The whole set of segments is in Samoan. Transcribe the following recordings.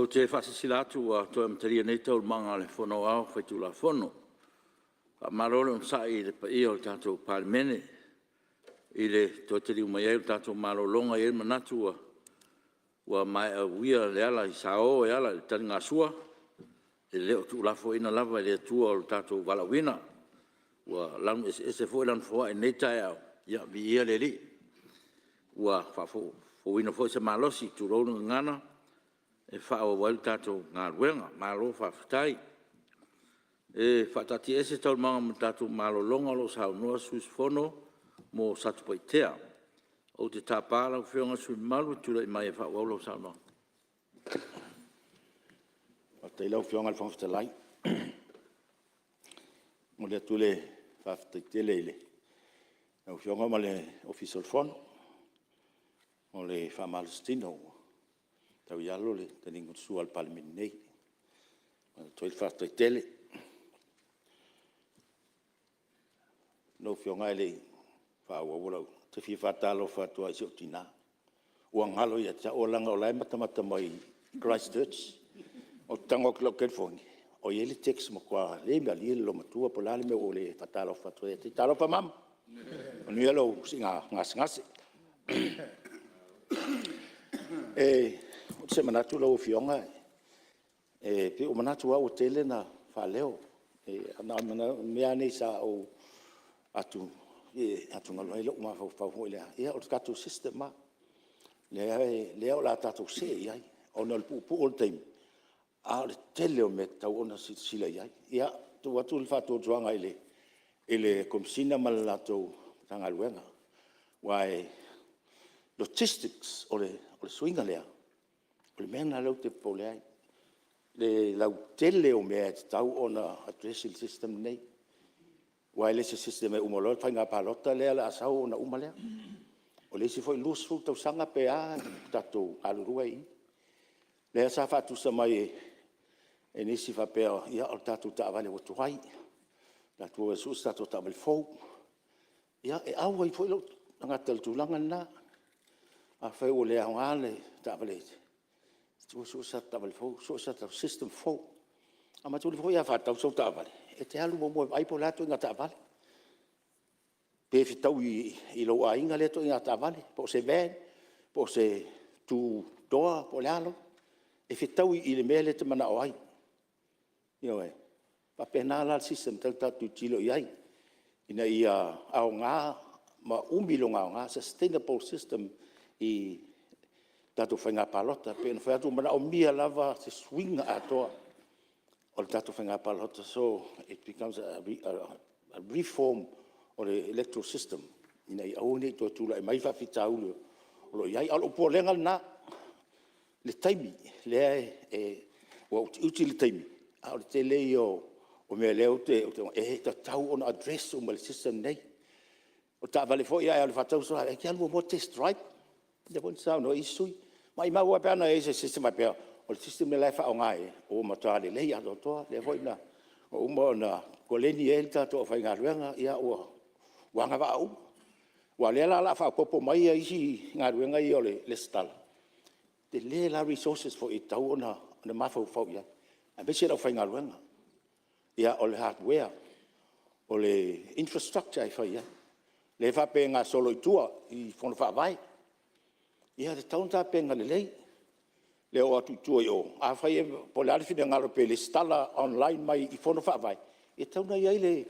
Ou te faasilasila atu ua toe amatalia nei Taualumaga a le Fono Aoao Faitulafono. Faamalo le onosai i le paia o le tatou Palemene i le toe taliu mai ai o le tatou malologa. E i ai le manatu ua maea uia le ala i sao e ala i le taligasua, e le o tuulafoaiina lava e le Atua lo tatou valaauina. Ua lanumeseese foi lana foai i lenei taeao, ia viia le Alii. Ua faafouina foi se malosi, tulou le gagana e faaauau ai le tatou galuega. Malo faafetai. E faataatiaese Taualumaga mo le tatou malologa o lo o saunoa le sui usufono mo Satupaitea. Ou te tapa lau Afioga i le sui usufono mamalu e tulai mai e faaauau lau saunoaga. Faafetai lau Afioga i le Fofoga Fetalai. E momoli atu le faafetai tele i lau Afioga ma le Ofisa o le Fono mo le faamalositino ua tau i alo le taliga o le sua a le Palemene nei. E avatu ai le faafetai tele. Lau Afioga ae le i faaauau lau… Ou te fia faatalofa atu lava i si ou tina, ua galo ia te au leaga o la e matamata mai i Christchurch. Ou te tago atu i lau telefoni o i ai le text matua le malie le loomatua po o le a le mea ua le faatalofa atu ai ia te ia. Talofa mama, manuia lou siiga gasegase. O se manatu lau Afioga, e pei ua manatu lava ua tele ina faaleo. O mea lava nei sa ou atugalu ai lou mafaufau foi lea, ia o le tatou system lava lea o le a tatou see i ai ona o le puupuu o le taimi, a o le tele o mea e tatau ona silasila i ai. Ia tuu atu le faatuatuaga i le Komesina ma le latou Matagaluega, aua o logistics o le suiga lea, o le mea lena lea ou te popole ai, i le lautele o mea e tatau ona address i le system lenei. Aua e le o se system e uma loa le faiga palota lea o le a sau ona uma lea. O le isi foi 20 tausaga pe a o tatou galulue ai i i. Lea sa faatusa mai e nisi faapea o le tatou taavale ua tuai, tatou o e sue se tatou taavale fou. Ia, e auai foi lou tagata i le tulaga lena. Afai ua le aoga le taavale, tuu e sue se tatou taavale fou, sue se tatou system fou. Aua manatua foi a faatau sau taavale, e te alu muamua e vaai po o le a ituaiga taavale, pe fetaui i lou aiga lea ituaiga taavale, po o se van po o se two door po o le a lava. E fetaui i le mea lea e te manao ai. Ioe. E faapena la le system e tatau ona tatou tilotilo i ai ina ia aoga ma umi lona aoga, sustainable system i tatou faiga palota. E pei ona fai atu, e manaomia lava se suiga atoa o le tatou faiga palota, so it becomes a reform o le electoral system ina ia aua ne i toe tulai mai faafitauli o lo o i ai. A o lou popolega lena i le taimi lea ua utiuti le taimi, a o le tele ia o mea o lea ou te vaai e tatau ona address uma e le system lenei. O taavale foi a e alu e faatau sau taavale, e te alu muamua test drive, lea foi na saunoa ai isi sui usufono. Maimau lava pe ana i ai se system faapea o le system lea la e faaaoga e ua matua lelei atoatoa, lea foi ua uma ona koleni ai le tatou aufaigaluega, ua agavaa uma. Aua o lea la o le a faaopoopo mai isi galuega ia o le resitala, e tele la resources foi e tatau ona mafaufau i ai, aemaise le aufaigaluega. Ia, o le hardware, o le infrastructure e fai ai. Lea e faapea e gasolo i tua i fono faavae. Ia e tatau ona tapena lelei le oo atu i tua i o. Afai po o le a le finagalo pe resitala online mai fono faavae, e tatau ona i ai le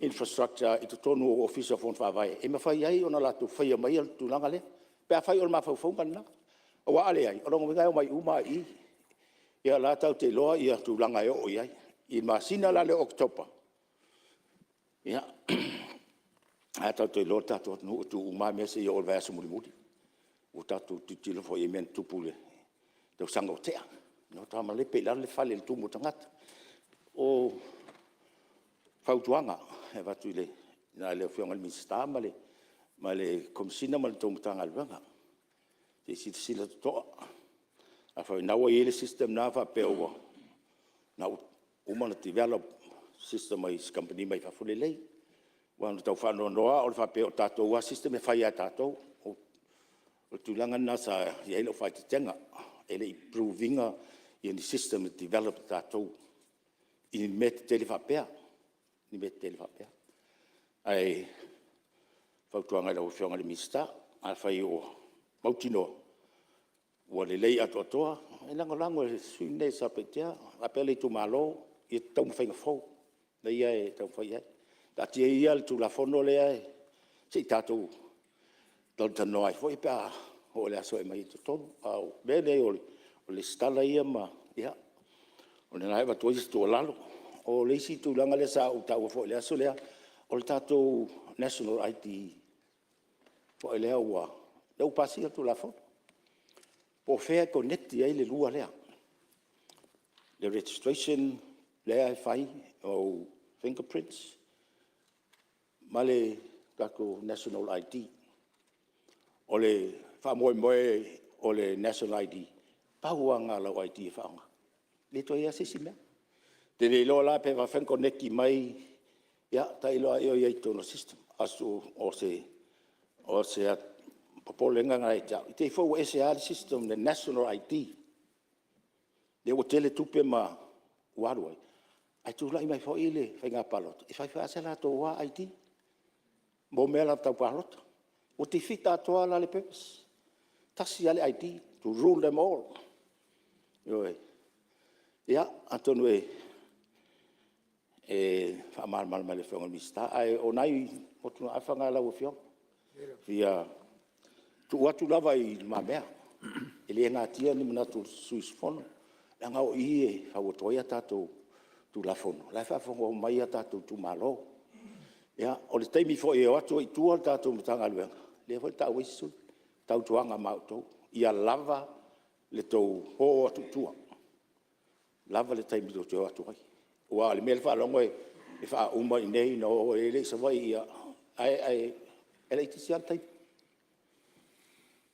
infrastructure i totonu o Ofisa o Fono Faavae e mafai ai ona latou faia maia le tulaga lea, pe afai o le mafaufauga lena. Aua a leai, o lona uiga e omai uma lava i i. Ia o la tatou te iloa tulaga e oo i ai. I le masina la lea o Oketopa, ia, o lena tatou te iloa le tatou atunuu e tuu uma lava mea seia oo i le vaiaso mulimuli. Ua tatou tilotilo foi i mea na tutupu i le tausaga ua tea, na matua malepe i lalo le fale i le tumu o tagata. O fautuaga e avatu i le Afioga i le Minisita ma le Komesina ma le tou Matagaluega, se i silasila totoa. Afai o lena ua i ai le system lena faapea ua uma ona develop system mai se kamupani mai fafo, lelei. Aua na tau faanoanoa lava faapea o tatou lava system e fai lava e tatou. O le tulaga lena sa i ai lou faaeteetega, e le i prove ina ni system e develop e tatou i mea tetele faapea, i mea tetele faapea. Ae o le fautuaga i lau Afioga i le Minisita, afai ua mautinoa ua lelei atoatoa, e lagolago e le sui usufono lenei o Satupaitea faapea le itumalo ia taumafaiga fou ia e taumafai i ai. Taatia ia le Tulafono lea se i tatou talatalanoa ai foi pe a oo i le aso e aumai ai i totonu. A o mea nei o le resitala ia ma… ia, o lena e avatu ai se tuualalo. O le isi tulaga lea sa ou taua foi i le aso lea, o le tatou National ID foi lea ua pasia le Tulafono. Po o fea e connect i ai le lua lea, le registration lea e fai o ou fingerprints ma le tatou National ID. O le faamoemoe o le National ID, pau lava lena o lau ID e faaaoga, e le toe i ai lava se isi mea. Ou te le iloa la pe faafefea ona connect mai, ia tailo lava i ai i totonu o le system. O se popolega lena ia te au, i te i foi ua ese lava le system o le National ID, lea ua tele tupe ua alu ai, ae tulai mai foi le faiga palota, e fai foi lava se latou ID mo mea lava tau palota. Ua defeat atoa la le purpose, e tasi lava le ID to rule them all. Ioe. Ia, atonu e faamalamalama e le Afioga i le Minisita, ae o nai motugaafa na lau Afioga, e fia tuu atu lava i lumamea, e le natia ni manatu o sui usufono, leaga o i e fau atu ai a tatou Tulafono, o la e faafofoga mai o tatou itumalo. Ia, o le taimi foi e o atu ai i tua le tatou Matagaluega, lea foi na taua e isi sui usufono, tautuana ma outou ia lava le tou o atu i tua, lava le taimi tou te o atu ai. Aua o le mea lea e faalogo e faauma i inei ona o ai lea i Savaii, ae laitiiti lava le taimi.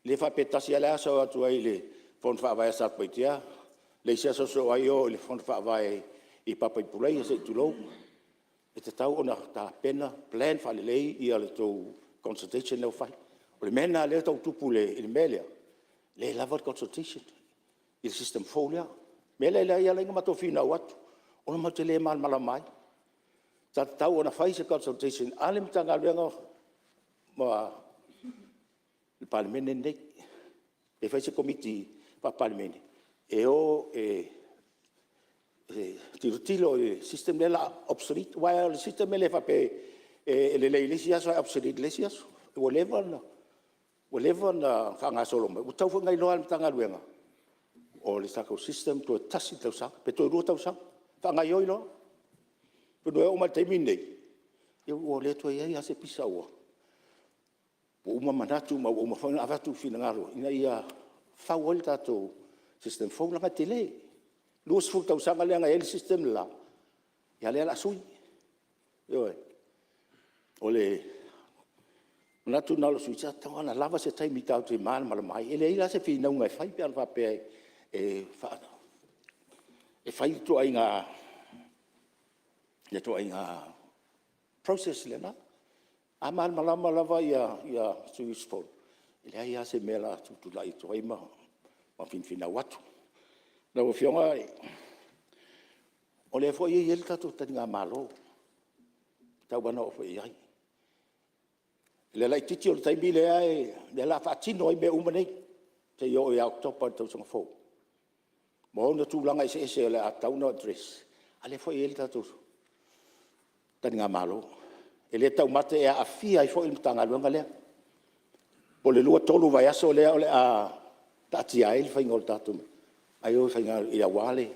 E le faapea e tasi lava le aso e o atu ai i le fono faavae a Satupaitea, le isi aso so'o ai o i le fono faavae i Papa Ipulaia se i tulou. E tatau ona tapena, plan faalelei le tou consultation lea ua fai. O le mea lena o lea e tau tupu i le mea lea, e le lava le consultation i le system fou lea. O le mea lea e ala ai ona matou finau atu, ona matou te le malamalama ai. Sa tatau ona fai se consultation a le Matagaluega ma le Palemene lenei, pe fai se Komiti Faa-Palemene e o e tilotilo i le system lea o le a obsolete. Aua o le system e le faapea e lelei i le isi aso ae obsolete i le isi aso. Ua leva ona faagasolo mai, ua tatau foi ona iloa e le Matagaluega o le tatou system toe tasi le tausaga pe toe 2 tausaga, faagaoioi loa. Semeamanu e oo mai i le taimi lenei, ia ua le toe i ai lava se pisa ua uma manatu ma ua uma foi ona avatu finagalo ina ia fau ai le tatou system fou leaga e tele. E 20 tausaga lea na i ai le system le la, ia lea o le a sui. Ioe. O le manatu lena o lou sui usufono, sa tatau ona lava se taimi tatou te malamalama ai. E leai la se finauga e fai pe ana faapea e fai le ituaiga process lena. A malamalama lava sui usufono, e leai lava se mea o le a tutulai atu ai ma finafinau atu. Lau Afioga, o lea foi e i ai le tatou taligamalo, e tatau lava ona oo foi i ai. I le laitiiti o le taimi lea o le a faatino ai mea uma nei seia oo ia Oketopa i le tausaga fou ma ona tulaga eseese o le a tatau ona address, a o lea foi e i ai le tatou taligamalo. E le taumate e aafia ai foi le Matagaluega lea. Po o le 2, 3 vaiaso lea o le a taatia ai le faiga o le tatou aua le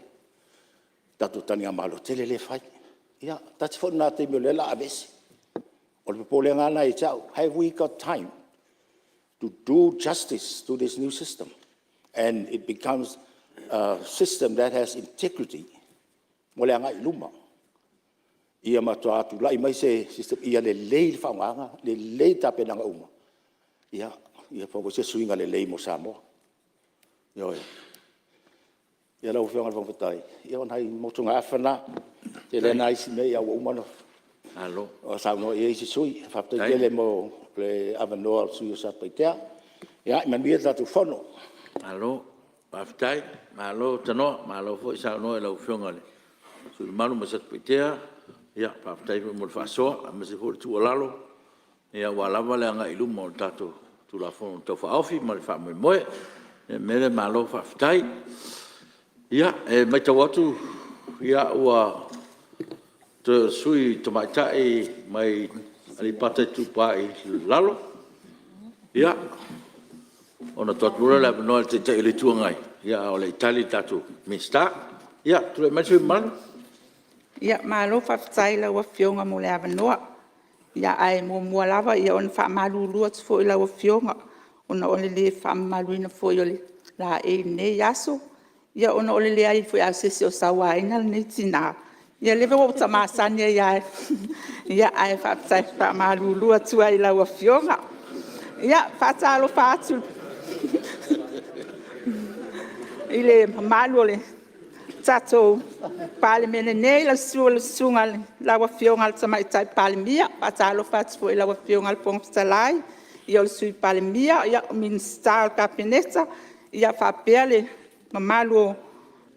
tatou taligamalo tele lea e fai. Ia, tasi foi lena taimi o lea o le a aveese. O le popolega lava lena ia te au, have we got time to do justice to this new system and it becomes a system that has integrity mo le agai i luma. Ia matua tulai mai se system ia lelei le faaaogaina, lelei tapenaga uma, ia fau ai se suiga lelei mo Samoa. Ioe. Ia lau Afioga i le Fofoga Fetalai, ia o nai motugaafa na. E tele lava nai isi mea ae ua uma ona saunoa i ai isi sui usufono. Faafetai tele mo le avanoa o le sui usufono o Satupaitea. Ia manuia le tatou Fono. Faafetai, malo tanoa, malo foi saunoa i lau Afioga i le sui usufono mamalu mai Satupaitea. Faafetai foi mo le faasoa aemaise foi le tuualalo aua lava le agai i luma o le tatou Tulafono Tau Faaofi ma le faamoemoe. O le mea lea malo faafetai. Ia, e maitau atu ua toe o le sui usufono tamaitai mai Aleipata Itupa i Lalo. Ia, ona tuu atu loa lea o le avanoa i le Taitai o le Itu Agai a o le i tali le tatou Minisita. Ia, tulai mai le sui usufono mamalu. Malo faafetai i lau Afioga mo le avanoa. Ae muamua lava ona faamalulu atu foi i lau Afioga ona o le le faamamaluina foi o le laei i lenei aso, ona o le leai foi lava o se isi o sauaina lenei tina. Ia lea ua ta masani ai lava, ae faamalulu atu ai i lau Afioga. Ia, e faatalofa atu i le mamalu o le tatou Palemene nei, i le susu o lau Afioga i le Tamaitai Palemia. E faatalofa atu foi i lau Afioga i le Fofoga Fetalai, o le Sui Palemia, o Minisita o le Kapeneta faapea le mamalu o le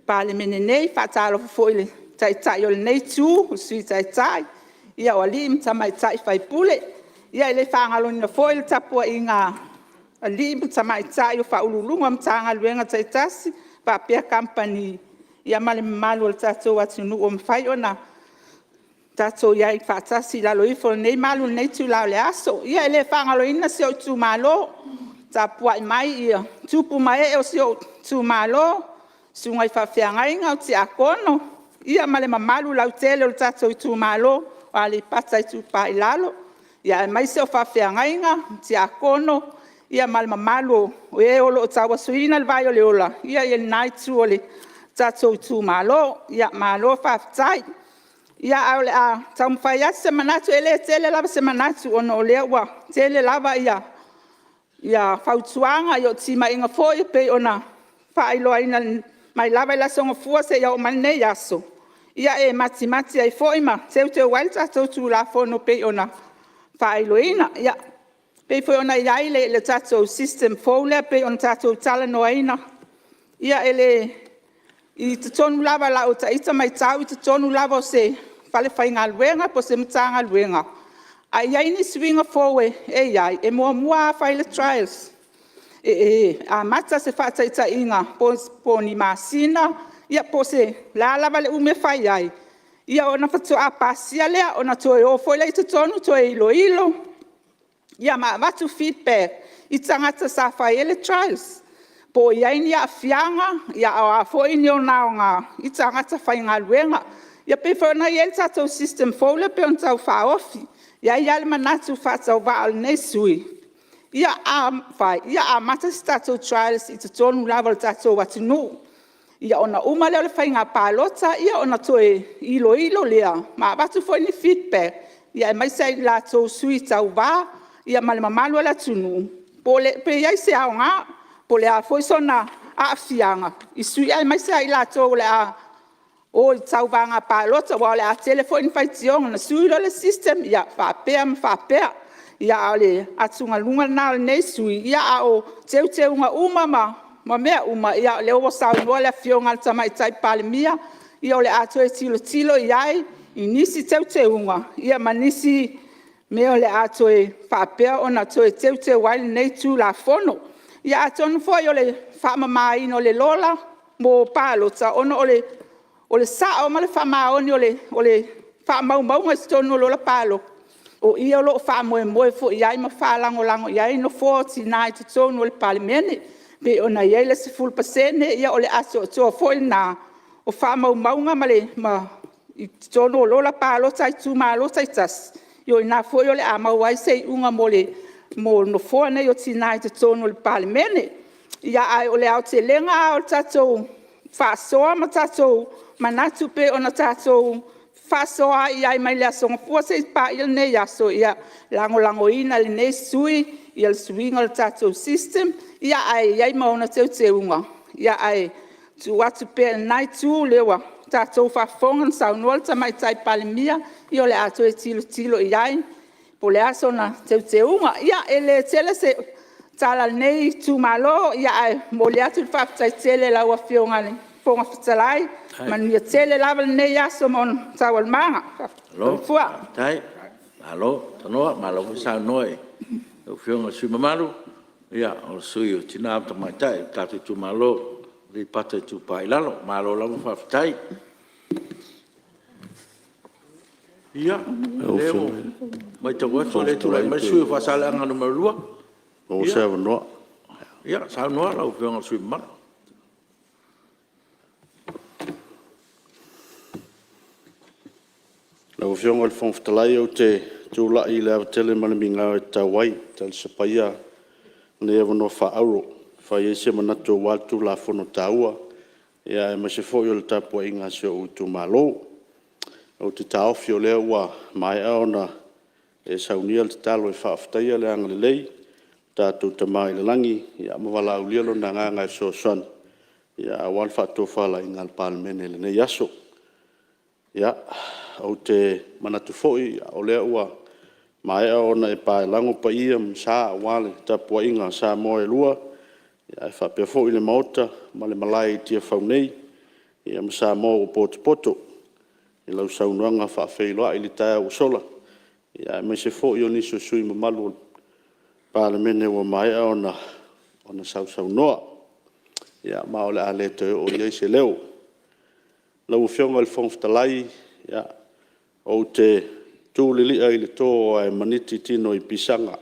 Palemene nei. E faatalofa foi i le Taitai o lenei Itu, le Sui Taitai, o alii ma tamaitai sui usufono. E le faagaloina foi le tapuaiga a alii ma tamaitai o Ofisa Sili o Pulega o Matagaluega taitasi faapea kamupani ma le mamalu o le tatou atunuu ua mafai ona tatou i ai faatasi i lalo ifo o lenei malu i lenei itula o le aso. Ia e le faagaloina si ou itumalo, tapuai mai tupu ma ee o si ou itumalo, susuga i faafeagaiga, o tiakono ma le mamalu lautele o le tatou itumalo o Aleipata Itupa i Lalo, aemaise o faafeagaiga, tiakono ma le mamalu o e o lo o tau asuina le vai o le ola i lena itu o le tatou itumalo. Malo faafetai. Ae o le a taumafai atu se manatu, e le tele lava se manatu ona o lea ua tele lava fautuaga, o timaiga foi e pei ona faailoaina mai lava i le Aso Gafua seia oo mai i lenei aso, e matimati ai foi ma teuteu ai le tatou Tulafono e pei ona faailoaina. E pei foi ona i ai le tatou system fou lea e pei ona tatou talanoaina, i totonu lava o lau ita matau i totonu lava o se falefaigaluega po o se Matagaluega, a i ai ni suiga fou e i ai, e muamua lava fai le trials, e amata se faataitaiga po o ni masina po o le a lava le umi e fai ai, ona faatoa pasia lea, ona toe o foi lea i totonu toe iloilo ma avatu feedback i tagata sa fai ai le trials, po o i ai ni aafiaga, a o a foi ni ona aoga i tagata faigaluega. E pei foi ona i ai le tatou system fou lea e pei ona tau faaofi. E i ai lava le manatu faatauvaa o lenei sui usufono, ia a mafai, ia amata se tatou trials i totonu lava o le tatou atunuu, ona uma lea o le faiga palota ona toe iloilo lea ma avatu foi ni feedback aemaise ia i latou o sui tauva ma le mamalu o le atunuu pe i ai se aoga, po o le a foi sona aafiaga i sui usufono aemaise lava i latou o le a o i tauvaga palota aua o le a tele foi ni faitioga na sui loa le system, ia faapea ma faapea. A o le atugaluga lena o lenei sui usufono, a o teuteuga uma ma mea uma, o lea ua saunoa le Afioga i le Tamaitai Palemia, o le a toe tilotilo i ai i nisi teuteuga ma nisi mea o le a toe faapea ona toe teuteu ai lenei Tulafono. Ia atonu foi o le faamamaina o le lola mo palota, ona o le sao ma le faamaoni o le faamaumauga i totonu o lola palota, o i o lo o faamoemoe foi i ai ma faalagolago i ai nofoa o tina i totonu o le Palemene. E pei ona i ai le 10% o le atoatoa foi lena o faamaumauga i totonu o lola palota a itumalo taitasi, o i ina foi o le a maua ai se iuga mo nofoa nei o tina i totonu o le Palemene. Ae o le aotelega lava o le tatou faasoa ma tatou manatu pei ona tatou fefaasoaai ai mai le Aso Gafua seia paia lenei aso, ia e lagolagoina e lenei sui usufono le suiga o le tatou system, ae i ai ma ona teuteuga. Ae tuu atu pea i lena itu, o lea ua tatou faafofoga na saunoa le Tamaitai Palemia, ia o le a toe tilotilo i ai po o le a sona teuteuga. Ia e le tele se tala a lenei itumalo, ae momoli atu le faafetai tele i lau Afioga i le Fofoga Fetalai. Manuia tele lava lenei aso ma ona taualumaga. Soifua. Faafetai, malo tanoa, malo foi saunoa i lau Afioga i le sui usufono mamalu o le Sui o Tina ma Tamaitai o le tatou Itumalo o Aleipata Itupa i Lalo. Malo lava faafetai. Ia, o lea ua maitau atu o lea e tulai mai le sui usufono mo Faasaleleaga 2. Ia saunoa lau Afioga i le sui usufono mamalu. Lau Afioga i le Fofoga Fetalai ou te tulai i le ava tele ma le migao e tatau ai e talisapaia lenei avanoa faaauro e fai ai se manatu aua le Tulafono taua, aemaise foi o le tapuaiga a si ou itumalo. Ou te taofi o lea ua maea ona e saunia le tatalo e faafetaia le agalelei o le tatou Tama i le lagi ma valaaulia Lona Agaga e fesoasoani aua le faatofalaiga a le Palemene i lenei aso. Ou te manatu foi o lea ua maea ona e paelago paia ma sa aua le tapuaiga a Samoa e lua, ae faapea foi le Maota ma le malae i Tiafau nei ma Samoa ua potopoto i lau saunoaga faafeiloai i le taeao ua sola, aemaise foi o nisi o sui usufono mamalu o le Palemene ua maea ona sausaunoa. Ma o le a le toe oo i ai se leo. Lau Afioga i le Fofoga Fetalai, ou te tu lilia i le to ae maniti tino i pisaga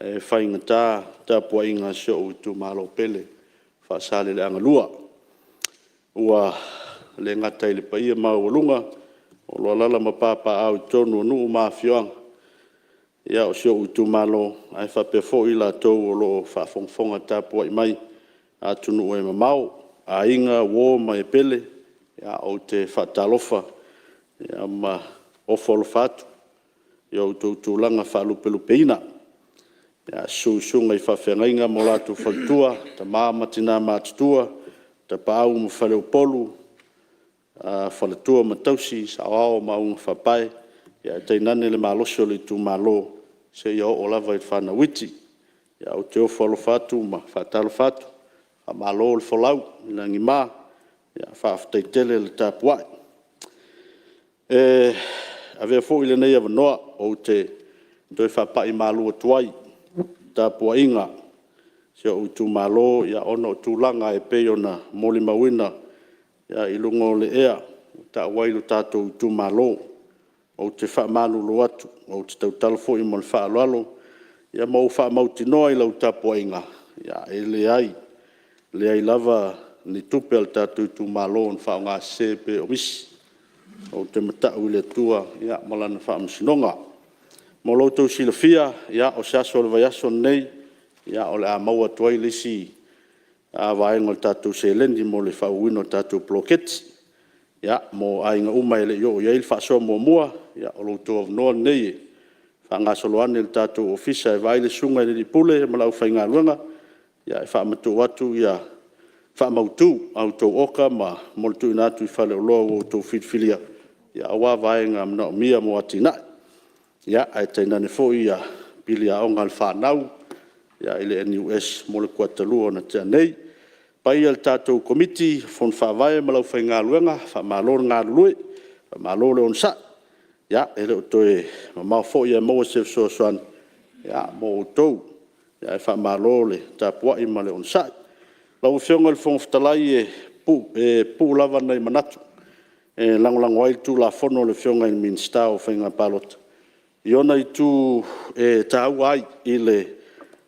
e faigata le tapuaiga a si ou itumalo pele Faasaleleaga 2. Ua le gata i le paia maualuga o lo o alaala ma papaaao i totonu o nuu ma afioaga o si ou itumalo, ae faapea foi i latou o lo o faafogafoga tapuai mai i atunuu e mamao, aiga, uo ma e pele. Ou te faatalofa ma ofo alofa atu i o outou tulaga faalupelupeina. Susu susuga i faafeagaiga ma o latou faletua, tama ma tina matutua, tapaau ma faleupolu, faletua ma tausi, saoao ma aunafaapae, ae tainane le malosi o le itumalo seia oo lava i le fanau iti. Ou te ofo alofa atu ma faatalofa atu, faamalo le folau i lagima, faafetai tele le tapuai. E avea foi lenei avanoa ou te toe faapai malu atu ai i le tapuaiga a si ou itumalo ona o tulaga e pei ona molimauina i luga o le ea ua taua ai lo tatou itumalo. Ou te faamalulu atu, ou te tautala foi ma le faaaloalo ma ou faamautinoa i lau tapuaiga, e leai, leai lava ni tupe a le tatou itumalo na faaaogasese pe o misi. Ou te mata'u i le Atua ma Lana faamasinoga. Mo lo outou silafia, o se aso o le vaiaso lenei o le a maua atu ai le isi vaega o le tatou seleni mo le faaauauina o le tatou poloketi. Mo aiga uma e le i oo i ai le faasoa muamua, o lo outou avanoa lenei e faagasolo ane i le tatou ofisa e vaai le susuga i le alii Pule ma le aufaigaluega e faamatuu atu faamautu a outou oka mo le tuuina atu i faleoloa ua outou filifilia aua vaega manaomia mo atinae. Ae tainane foi pili aoga a le fanau i le NUS mo le kuata 2 na tea nei. Le paia i le tatou Komiti o Fono Faavae ma le aufaigaluega, faamalo le galulue, faamalo le onosai. E le o toe mamao foi ae maua se fesoasoani mo outou, ae faamalo le tapuai ma le onosai. Lau Afioga i le Fofoga Fetalai, e puupuu lava nai manatu e lagolago ai le Tulafono a le Afioga i le Minisita o Faiga Palota i ona itu e taua ai i le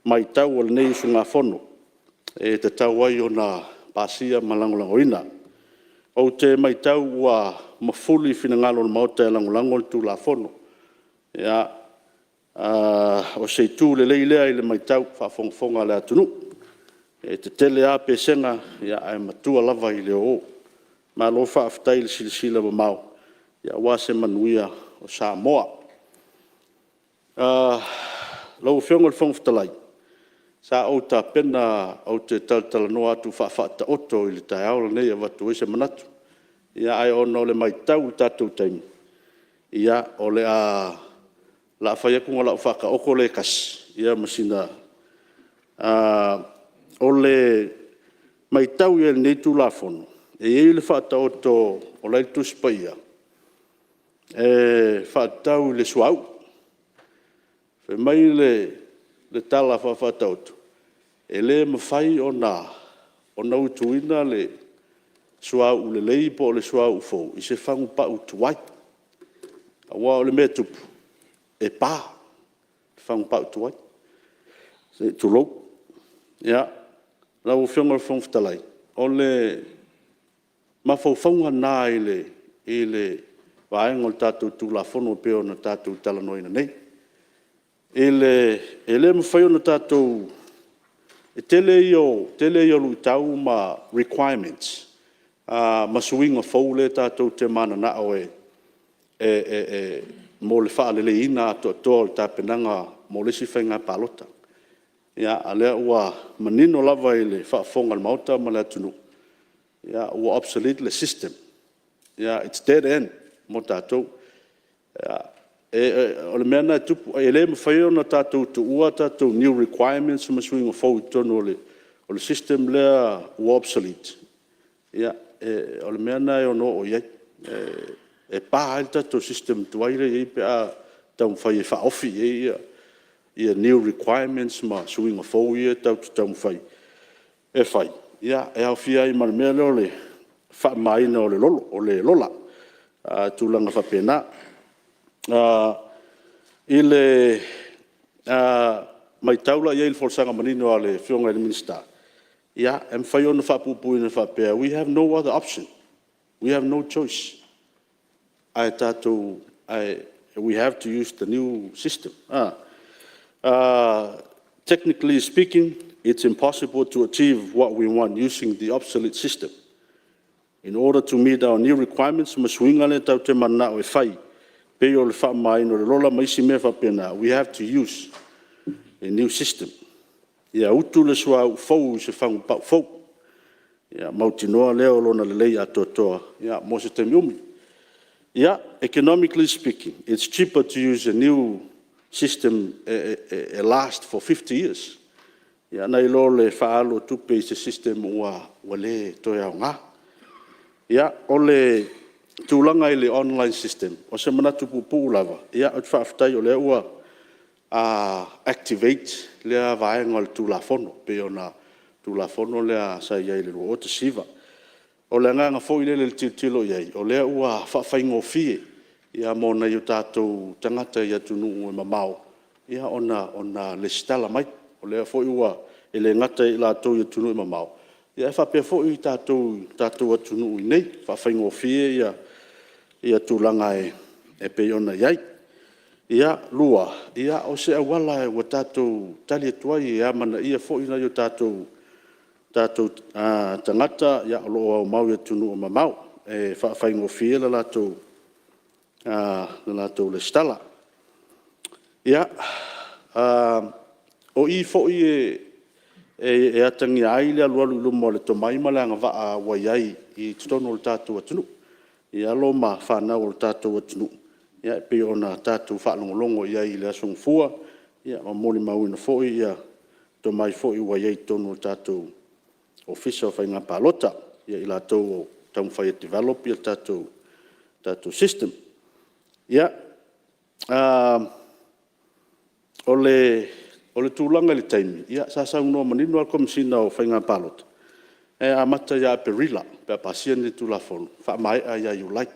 matau a lenei usugafono, e tatau ai ona pasia ma lagolagoina. Ou te matau ua mafuli finagalo o le Maota e lagolago le Tulafono. O se itu lelei lea i le matau a o faafogafoga le atunuu. E tetele lava pesega ae matua lava i le o o. Malo faafetai le silasila mamao aua se manuia o Samoa. Lau Afioga i le Fofoga Fetalai, sa ou tapena ou te talatalanoa atu faa-Faataoto i le taeao lenei e avatu ai se manatu, ae ona o le matau i le tatou taimi, o le a fai atu ma lau Faataoto lea e tasi ma sina O le matau i ai i lenei Tulafono, e i ai le faataoto o la e i le Tusi Paia, e faatatau i le suauu. Fai mai le tala faa-Faataoto, e le mafai ona utuina le suauu lelei po o le suauu fou i se fagu pau tuai. Aua o le mea e tupu, e pa le fagu pau tuai, se i tulou. Ia, lau Afioga i le Fofoga Fetalai, o le mafaufauga na i le vaega o le tatou Tulafono e pei ona tatou talanoaina nei. E le mafai ona tatou… E tele ia o luitau ma requirements ma suiga fou lea tatou te mananao mo le faaleleiina atoatoa o le tapenaga mo le isi faiga palota. A o lea ua manino lava i le faafofoga a le Maota ma le atunuu, ua obsolete le system, its dead end mo tatou. O le mea lena e tupu, e le mafai ona tatou tuua tatou new requirements ma suiga fou i totonu o le system lea ua obsolete. O le mea lena e ono oo i ai, e pa ai le tatou system tuai lea e i ai pe a taumafai e faaofi i ai new requirements ma suiga fou ia tatou te taumafai e fai, e aofia ai ma le mea lea o le faamamaina o le lola, tulaga faapena. I le matau la i ai i le folasaga manino a le Afioga i le Minisita, ia, e mafai ona faapuupuuina e faapea, we have no other option, we have no choice, we have to use the new system. Technically speaking, it's impossible to achieve what we want using the obsolete system. In order to meet our new requirements ma suiga lea tatou te mananao e fai e pei o le faamamaina o le lola ma isi mea faapena, we have to use a new system. Ia utu le suauu fou i se fagu pau fou, ona mautinoa lea o lona lelei atoatoa mo se taimi umi. Ia, economically speaking, it's cheaper to use a new system e last for 50 years nai lo le faaalu o tupe i se system ua le toe aoga. Ia, o le tulaga i le online system, o se manatu puupuu lava, ou te faafetai o lea ua activate lea vaega o le Tulafono e pei ona Tulafono lea sa i ai i le 2019. O le agaga foi lele i le tilotilo i ai, o lea ua faafaigofie mo nai o tatou tagata i atunuu e mamao ona resitala mai. O lea foi ua… e le gata ia i latou i atunuu e mamao, ae faapea foi i le tatou atunuu i inei, e faafaigofie tulaga e pei ona i ai. Lua, o se auala ua tatou tali atu ai e amanaia foi nai o tatou tagata o lo o aumau i atunuu e mamao e faafaigofie le latou resitala. Ia, o i foi e atagia ai le alualu i luma o le tomai ma le agavaa ua i ai i totonu o le tatou atunuu i alo ma fanau a le tatou atunuu e pei ona tatou faalogologo i ai i le Aso Gafua, ma molimauina foi tomai foi ua i ai i totonu o le tatou Ofisa o Faiga Palota, ia i latou o lo o taumafai e develop le tatou system. Ia, o le tulaga i le taimi, sa saunoa manino lava le Komesina o Faiga Palota, e amata ia Aperila pe a pasia lenei Tulafono, faamaea ia Iulai.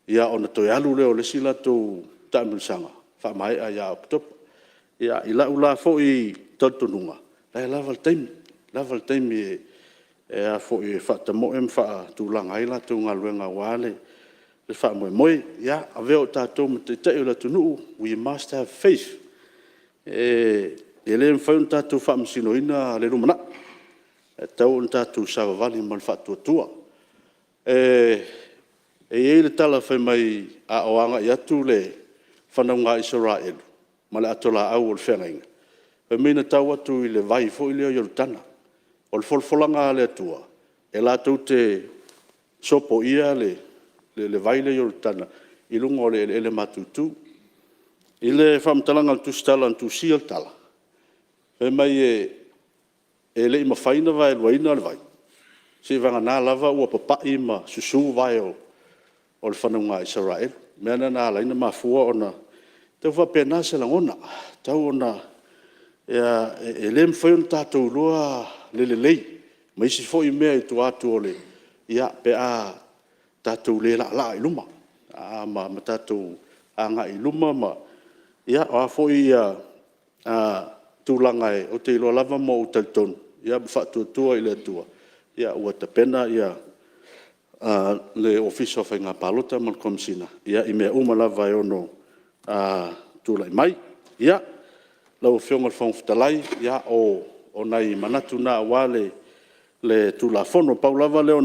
Ia ona toe alu lea o le isi latou taamilosaga faamaea ia Oketopa. Ia, i lau la foi talitonuga, o la e lava le taimi, lava le taimi e faatamoe ma faatulaga ai latou galuega aua le faamoemoe. Ia, avea o tatou ma taitai o le atunuu, we must have faith. E le mafai ona tatou faamasinoina le lumanai, e tatau ona tatou savavali ma le faatuatua. E i ai le tala fai mai a o agai atu le fanauga a Isaraelu ma le atolaau o le feagaiga, fai mai na tau atu i le vai foi lea o Ioritana. O le folafolaga a le Atua, e latou te sopoia le vai lea o Ioritana i luga o le eleele matutu. I le faamatalaga o le Tusitala na tusia le tala, Fai mai e le i mafai ona vaeluaina le vai, seivagana lava ua papai ma susu vae o le fanauga a Isaraelu. O le mea lena na ala ai ona mafua ona… E tau faapena se lagona, e le mafai ona tatou iloa le lelei ma isi foi mea i tua atu o le… pe a tatou le laalaa i luma ma tatou agai i luma. O a foi tulaga ou te iloa lava ma ou talitonu ma faatuatua i le Atua, ua tapena le Ofisa o Faiga Palota ma le Komesina i mea uma lava e ono tulai mai. Ia, lau Afioga i le Fofoga Fetalai, o nai manatu na aua le Tulafono. Pau lava lea o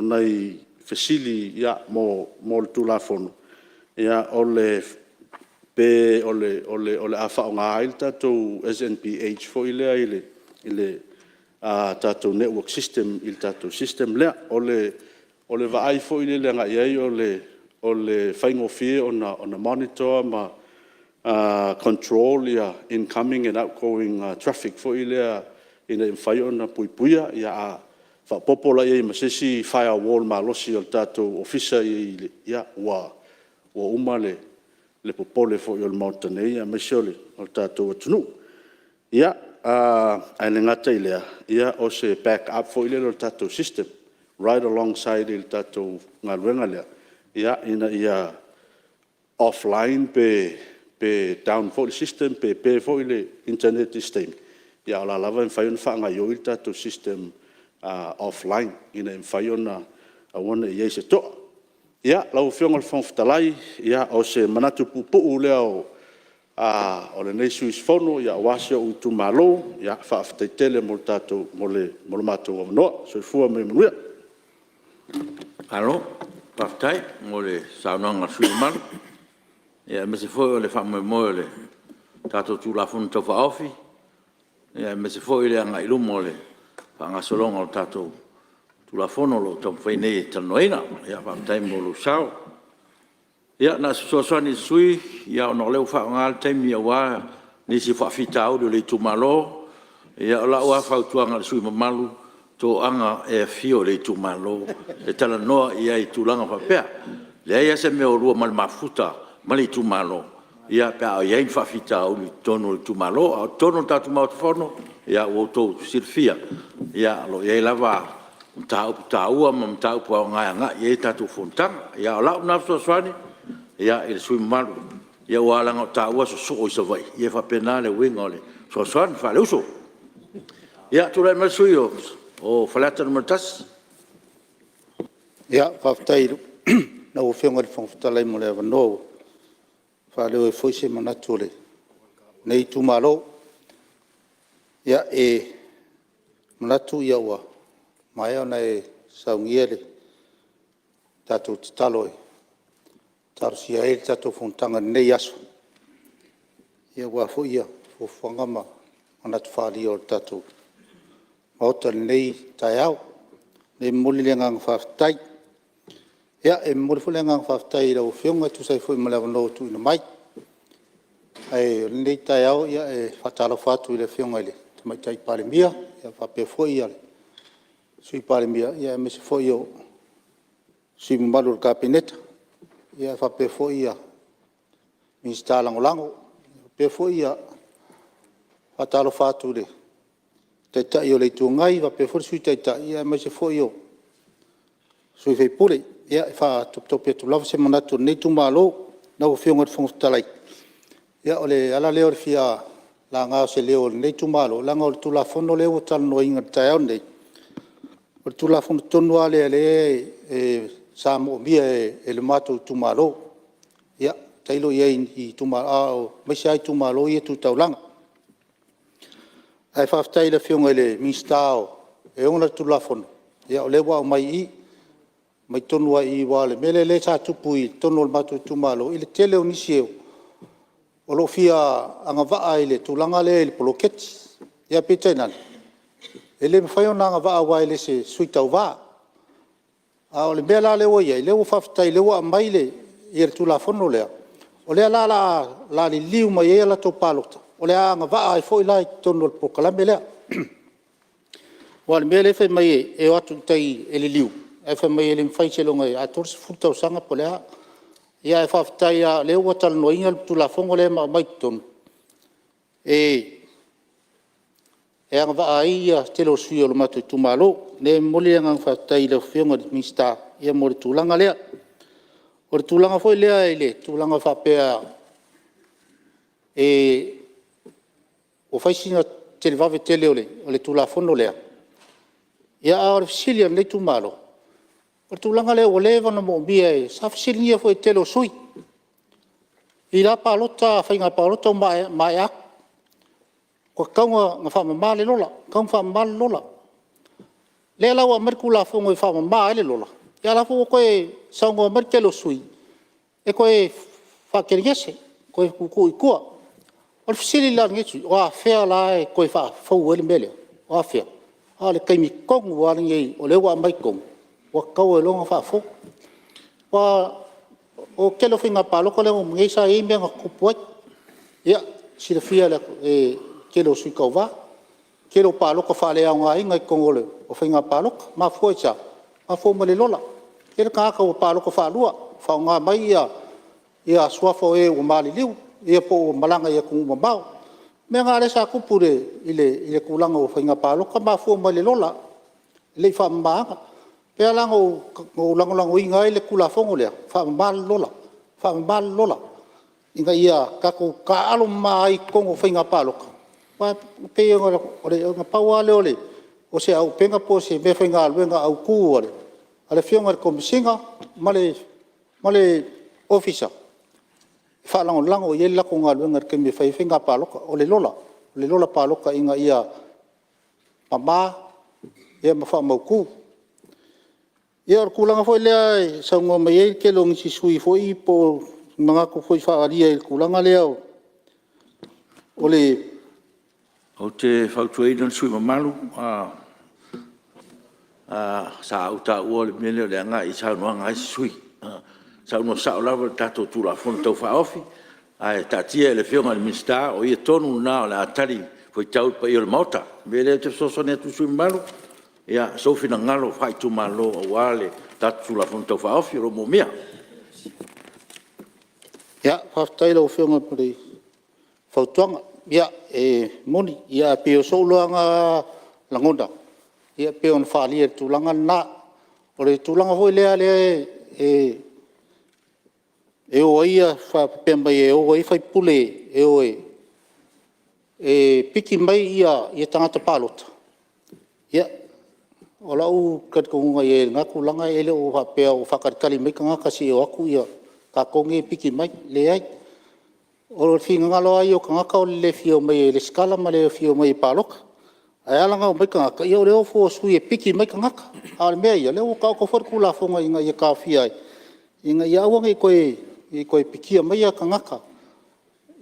nai fesili mo le Tulafono, pe o le a faaaoga ai le tatou SNBH foi lea i le tatou network system i le tatou system lea. O le vaai foi lele agai i ai o le faigofie ona monitor ma control incoming and outgoing traffic foi lea ina ia mafai ona puipuia. A faaopoopo la i ai ma se isi firewall malosi a le tatou Ofisa ia ua uma le popole foi o le Maota nei aemaise o le tatou atunuu. Ia, ae le gata i lea, o se backup foi lea o le tatou system, right alongside i le tatou galuega lea, ina ia offline pe down foi le system pe pe foi le internet i se taimi, a o la e lava e mafai ona faagaoioi le tatou system offline ina ia mafai ona aua ne i i ai se to'a. Ia, lau Afioga i le Fofoga Fetalai, o se manatu puupuu lea o lenei sui usufono aua si ou itumalo. Faafetai tele mo le matou avanoa. Soifua ma ia manuia. Malo faafetai mo le saunoaga a le sui usufono mamalu, aemaise foi o le faamoemoe o le tatou Tulafono Tau Faaofi, aemaise foi le agai i luma o le faagasologa o le tatou Tulafono o lo o taumafai nei e talanoaina. Faafetai mo lou sao. Ia na o se fesoasoani i le sui usufono ona o lea ua faaaoga le taimi aua nisi o faafitauli o le itumalo. Ia o lau lava fautuaga i le sui usufono mamalu, toaga e afio i le itumalo e talanoa i ai i tulaga faapea. E leai lava se mea o oulua ma le mafuta ma le itumalo pe a o i ai ni faafitauli i totonu o le itumalo. A o totonu o le tatou Maota Fono, ia ua outou silafia o lo o i ai lava mataupu taua ma mataupu aoga e agai i ai tatou fonotaga. A o lau lena fesoasoani i le sui usufono mamalu, aua leaga o taua e sosoo i Savaii, ia e faapena le uiga o le fesoasoani faale-uso. Ia, tulai mai le sui usufono mo Faleata 1. Faafetai i lau Afioga i le Fofoga Fetalai mo le avanoa ua faaleo ai foi se manatu o lenei itumalo. E manatu ua maea ona e saunia le tatou tatalo e talosia ai le tatou fonotaga i lenei aso, aua foi fuafuaga ma manatu faaalia o le tatou Maota i lenei taeao. O lea e momoli le agaga faafetai. E momoli foi le agaga faafetai i lau Afioga e tusa ai foi ma le avanoa ua tuuina mai. Ae o lenei taeao e faatalofa atu i le Afioga i le Tamaitai Palemia, faapea foi le Sui Palemia, aemaise foi o sui usufono mamalu o le Kapeneta, faapea foi Minisita Lagolago. E faapea foi ona faatalofa atu i le Taitai o le Itu Agai faapea foi le Sui Taitai, aemaise foi o sui usufono. E faatopetope atu lava se manatu o lenei itumalo. Lau Afioga i le Fofoga Fetalai, o le ala lea o le fia laga o se leo o lenei itumalo, leaga o le Tulafono lea ua talanoaina i le taeao lenei, o le Tulafono tonu lava lea o lea sa moomia e le matou itumalo. Ia tailo i ai aemaise lava itumalo ia e tu taulaga. Ae faafetai i le Afioga i le Minisita e ona le Tulafono, o lea ua aumai i i, aumai tonu lava i i, aua o le mea lea sa tupu i totonu o le matou itumalo, i le tele o nisi o lo o fia agavaa i le tulaga lea i le poloketi. Ae peitai ane, e le mafai ona agavaa aua e le o se sui tauva. A o le mea la lea ua i ai, o lea ua faafetai o lea ua aumai le Tulafono lea, o lea la o le a liliu mai ai latou palota o le a agavaa ai foi la i totonu o le polokalame lea. Aua o le mea lea e fai mai e o atu i tai e liliu, ae fai mai e le mafai seiloga e atoa le 10 tausaga po o le a. Ae faafetai lava o lea ua talanoaina le Tulafono lea ma aumai i totonu, e agavaa ai le tele o sui usufono o le matou itumalo. O lea e momoli le agaga faafetai i lau Afioga i le Minisita mo le tulaga lea. O le tulaga foi lea i le tulaga faapea ua fai sina televave tele o le Tulafono lea, a o le fesili a lenei itumalo, o le tulaga lea ua leva ona moomia, sa fesiligia foi e le tele o sui usufono i la faiga palota ua maea atu, ua tatau ona faamama le lola, ua tatau ona faamama le lola. O lea la ua aumai le Tulafono e faamama ai le lola, a o la e foi ua toe saunoa mai le tele o sui usufono e toe faatelegese, toe tuutuu i tua. O le fesili la a lenei sui usufono, o afea la e toe faafou ai le mea lea? O afea? A o le taimi tonu lava lenei o lea ua aumai i totonu ua tatau ai loa ona faafou. Aua o le tele o faiga palota lea na uma nei sa i ai mea na tutupu ai. Ia, e silafia e le tele o sui tauva, tele o palota faaleaogaina i totonu o faiga palota. E mafua i se a? E mafua mai le lola. Tele tagata ua palota faalua, faaaoga mai suafa o e ua maliliu ia po ua malaga i atunuu mamao. O mea na lea sa tupu i le tulaga o faiga palota, e mafua mai le lola, e le i faamamaina. O lea la na ou lagolagoina ai le Tulafono lea, faamama le lola, faamama le lola, ina ia tatou taaalo mama ai i totonu o faiga palota. Aua e pei na pau lava lea o se auupega po o se meafaigaluega autu a le Afioga i le Komesina ma le Ofisa e faalagolago i ai le latou galuega i le taimi e fai ai faiga palota, o le lola, o le lola palota ina ia mama ma faamautu. Ia o le tulaga foi lea e saunoa mai ai le tele o nisi sui usufono foi po o manatu foi faaalia i le tulaga lea o le… Ou te fautuaina le sui usufono mamalu, sa ou taua le mea lea o le agai i saunoaga a isi sui usufono. Saunoa sao lava i le tatou Tulafono Tau Faaofi ae taatia i le Afioga i le Minisita o ia tonu lena o le a talifuaitau i le paia o le Maota. O le mea lea ou te fesoasoani atu ai i le sui usufono mamalu, sou finagalo faaitumalo aua le tatou Tulafono Tau Faaofi o lo o manaomia. Faafetai i lau Afioga mo le fautuaga. Ia, e moni, ae pei o sou lava lena lagona e pei ona faaalia i le tulaga lena. O le tulaga foi lea e o ai faapea mai e o ai faipule e o e piki mai tagata palota, ia, o lou talitonuga i ai i lena tulaga, e le o faapea o faatalitali mai tagata se i o atu tatou nei e piki mai. Leai. O le finagalo lava ia o tagata o le le fia omai e resitala ma le fia omai e palota. Ae ala ona omai tagata, ia o le o fua o sui e piki mai tagata. A o le mea ia, o lea ua taoto foi le Tulafono ina ia taofia ai, ina ia aua ne i toe pikia maia tagata,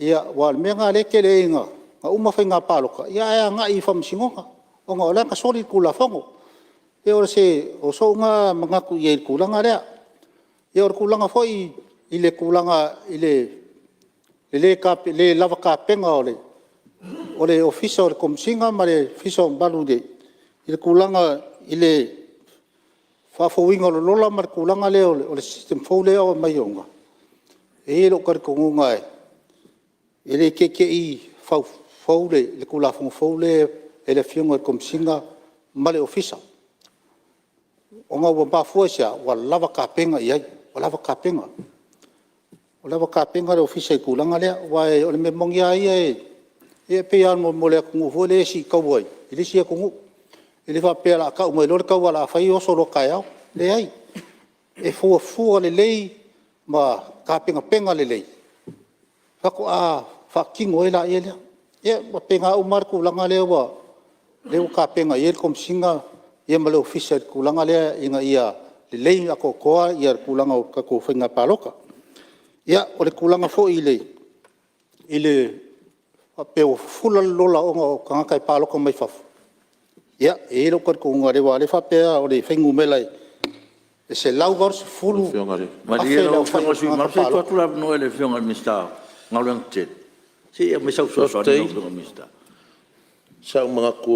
aua o le mea lena o lea e tele ai ina uma faiga palota ae agai i faamasinoga ona o la e na soli le Tulafono. E pei o sou lena manatu i ai i le tulaga lea. Ia o le tulaga foi i le tulaga i le le lava tapena o le Ofisa o le Komesina ma le Ofisa mamalu i le tulaga i le faafouina o le lola ma le tulaga lea o le system fou lea e aumai ona… E i ai lou talitonuga e le te i te i fau le Tulafono fou lea e le Afioga i le Komesina ma le Ofisa, ona ua mafua i se a? Ua lava tapena i ai, ua lava tapena. Ua lava tapena le Ofisa i le tulaga lea. Aua o le mea moni lava ia, e pei lava o le atunuu foi lea e sii taua i le isi atunuu. E le faapea o le a tau mai loa le taua o le a fai oso loa taeao. Leai, e fuafua lelei ma tapenapena lelei faatoa faatino ai lea. Ia e faapena uma lava le tulaga lea ua tapena i ai le Komesina ma le Ofisa i le tulaga lea ina ia lelei atoatoa le tulaga o tatou faiga palota. Ia, o le tulaga foi i le faapea ua fufula le lola ona o tagata e palota mai fafo, ia, e i ai lou talitonuga aua o lea e faapea o le fuainumera e 180,000 le Malie lau aofai Afioga i le sui o usufono tagata mamalu, se i tuu palota. atu le avanoa i le Afioga i le Minisita o Galuega. Se i aumai sau fesoasoani lau Afioga i le Minisita. Sa ou manatu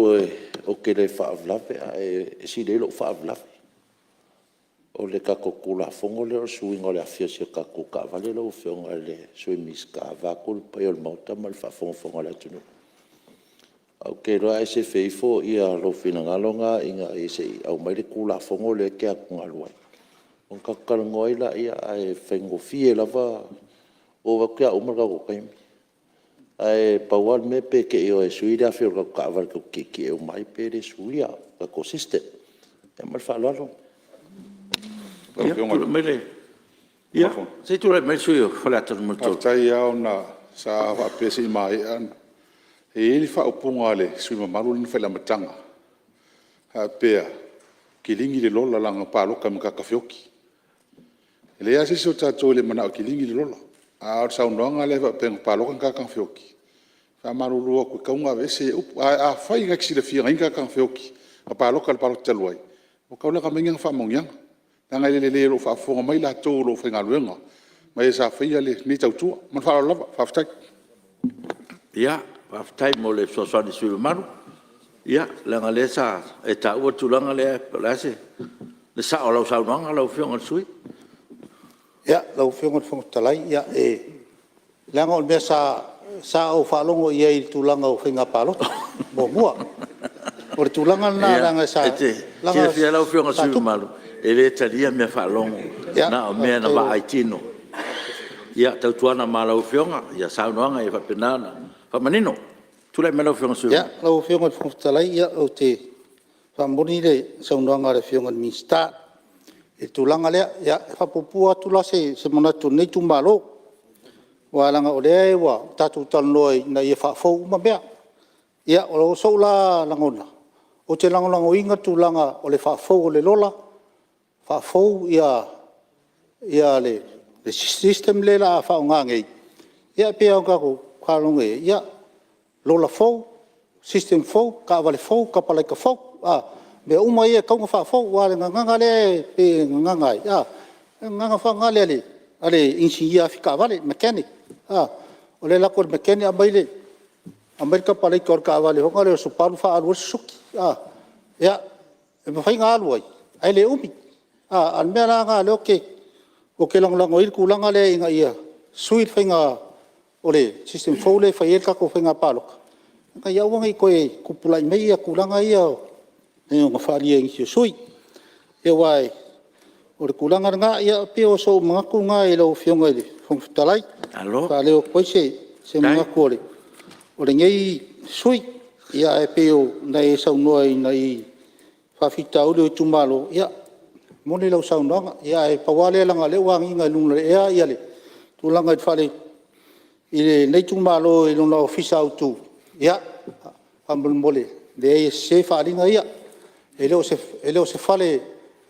ou te le faalavelave ae sili ai lou faalavelave. O le tatou Tulafono lea o le suiga o le afi o si a tatou taavale lau Afioga i le Sui Minisita vaeatu le paia o le Maota ma le faafogafoga a le atunuu. Ou te iloa a e sefe ifo lou finagalo lena ina ia se i aumai le Tulafono lea e te atugalu ai ona tatou talanoa ai lea, ae faigofie lava, ua ou vaai atu o le a uma le tatou taimi. Ae pau lava le mea pe te i e sui le afi o le tatou taavale tatou te tietie uma ai pe le suia le tatou system. Ia ma le faaaloalo. Se i tulai mai le sui usufono mo Faleata 3. Faafetai lava ona sa faapea se i maea ona… E i ai le faaupuga a le sui usufono mamalu lea na fai i le amataga, faapea, kiligi le lola leaga na palota i matata feoti. E leai lava se isi o tatou e le manao e kiligi le lola. A o le saunoaga lea faapea na palota ni tagata na feoti, e faamalulu atu e tatau ona aveese ia upu. Ae afai na te silafia na i ai ni tagata na feoti na palota i le palota talu ai, ua tatau la ona aumai ni ana faamaoniaga leaga e le lelei o lo o faafofoga mai i latou o lo o faigaluega ma e sa faia lenei tautua. Ma le faaaloalo lava. Faafetai. Ia, faafetai mo le fesoasoani i le sui usufono mamalu. Ia leaga o lea sa e taua le tulaga lea, po o le a le sao o lau saunoaga lau Afioga i le sui usufono. Ia, lau Afioga i le Fofoga Fetalai, leaga o le mea sa ou faalogo i ai i le tulaga o faiga palota muamua. O le tulaga lena leaga sa… E te silafia lau Afioga i le sui usufono mamalu, e le talia mea faalogo, na o mea na vaai tino. Ia tautuana ma lau Afioga ia saunoaga ia faapena ona faamanino. Tulai mai lau Afioga i le sui usufono mamalu. Lau Afioga i le Fofoga Fetalai, ou te faamoni le saunoaga a le Afioga i le Minisita i le tulaga lea. E faapuupuu atu la se manatu o lenei itumalo, aua leaga o lea ua tatou talanoa ina ia faafou uma mea. Ia, o sou la lagona, ou te lagolagoina le tulaga o le faafou o le lola, faafou le system lea o le a faaaoga nei. Ia pei lava ona tatou faalogo i ai, ia, lola fou, system fou, taavale fou, kapalaika fou, o mea uma ia e tatau ona faafou. Aua o le gagana lea e pei e gagana ai, o le gagana foi lea a le inisinia afi taavale, mechanic. O le alu atu o le mechanic aumai le kapalaika o le taavale foi lea o le Subaru faaalu ai le susuki. Ia, e mafai ona alu ai, ae le umi. A o le mea la lena o lea ou te lagolago ai le tulaga lea ina ia sui le faiga o le system fou lea e fai ai le tatou faiga palota, ina ia aua ne i toe tupulaia mai tulaga ia pei ona faaalia e nisi o sui usufono. Aua o le tulaga lena. Ia pei o sou manatu lena i lau Afioga i le Fofoga Fetalai, e faaleo atu ai se manatu o lenei sui usufono. Ae pei ona e saunoa i nai faafitauli o itumalo, ia, e moni lau saunoaga. Ae pau lava lea leaga o lea ua agiga i luga o le ea le tulaga i lenei itumalo i lona ofisa autu, ia, faamolemole, e leai e sese faaaliga ia. E le o se fale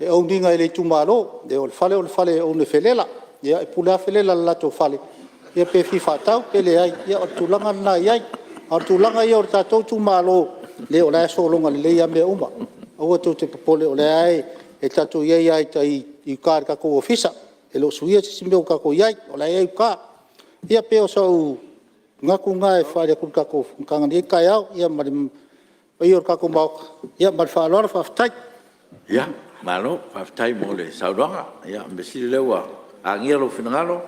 e own ina e le itumalo, o le fale o le fale e own e Felella. E pule lava Felella i le latou fale pe fia faatau pe leai, ia o le tulaga lena e i ai. A o le tulaga ia o le tatou itumalo, leai o la e sologa lelei lava mea uma. Aua tou te popole o lea lava tatou te i ai lava i uta i le tatou ofisa, e le o suia se isi mea o tatou i ai, o la e i ai i uta. Ia pei o sou manatu lena e faaali atu i le tatou fonotaga i lenei taeao ma le paia o le tatou Maota. Ma le faaaloalo faafetai. Ia, malo faafetai mo le saunoaga. O le mea sili o lea ua agia lou finagalo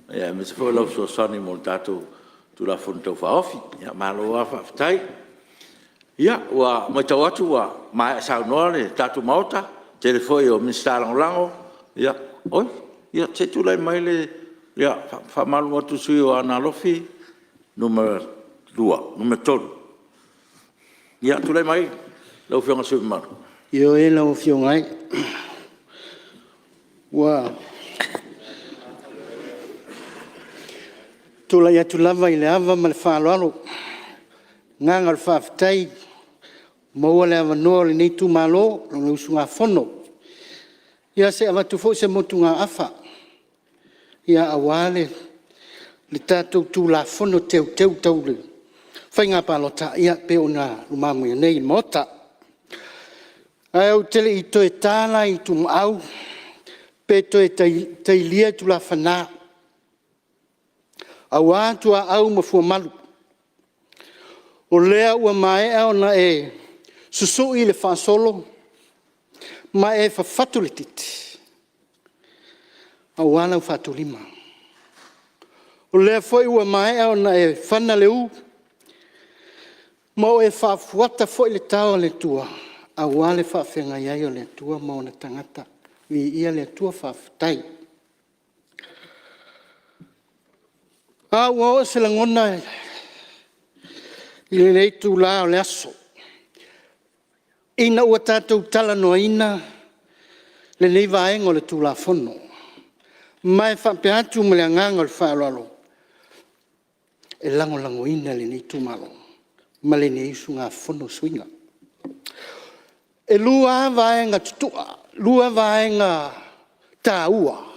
aemaise foi lau fesoasoani mo le tatou Tulafono Tau Faaofi. Malo lava faafetai. Ia, ua maitau atu ua maea saunoa le tatou Maota, tele foi o Minisita Lagolago. Oi, ia se i tulai mai le… Ia, e faamalulu atu i le sui usufono mo Aana Alofi 3. Ia, tulai mai lau Afioga i le sui usufono mamalu. Ioe lau Afioga e, ua tulai atu lava i le ava ma le faaaloalo, le agaga o le faafetai ua maua le avanoa o lenei itumalo ma le usugafono. Ia se i avatu foi se motugaafa aua le tatou Tulafono Teuteu Tau le Faiga Palota e pei ona lumamea nei i le Maota. Ae ou te le i toe ta la i itumaau pe toe tailia tulafana aua tuaau ma fuamalu. O lea ua maea ona e susui le faasolo ma e fafatu le titi aua lau faatulima. O lea foi ua maea ona e fana le ū ma ua e faafuata foi le Tao a le Atua aua le faafeagai ai o le Atua ma ona tagata. Viia le Atua faafetai. A ua oo se lagona i lenei itula o le aso ina ua tatou talanoaina lenei vaega o le Tulafono, ma e faapea atu ma le agaga o le faaaloalo, e lagolagoina e lenei Itumalo ma lenei usugafono suiga. E lua lava vaega tutua, lua vaega taua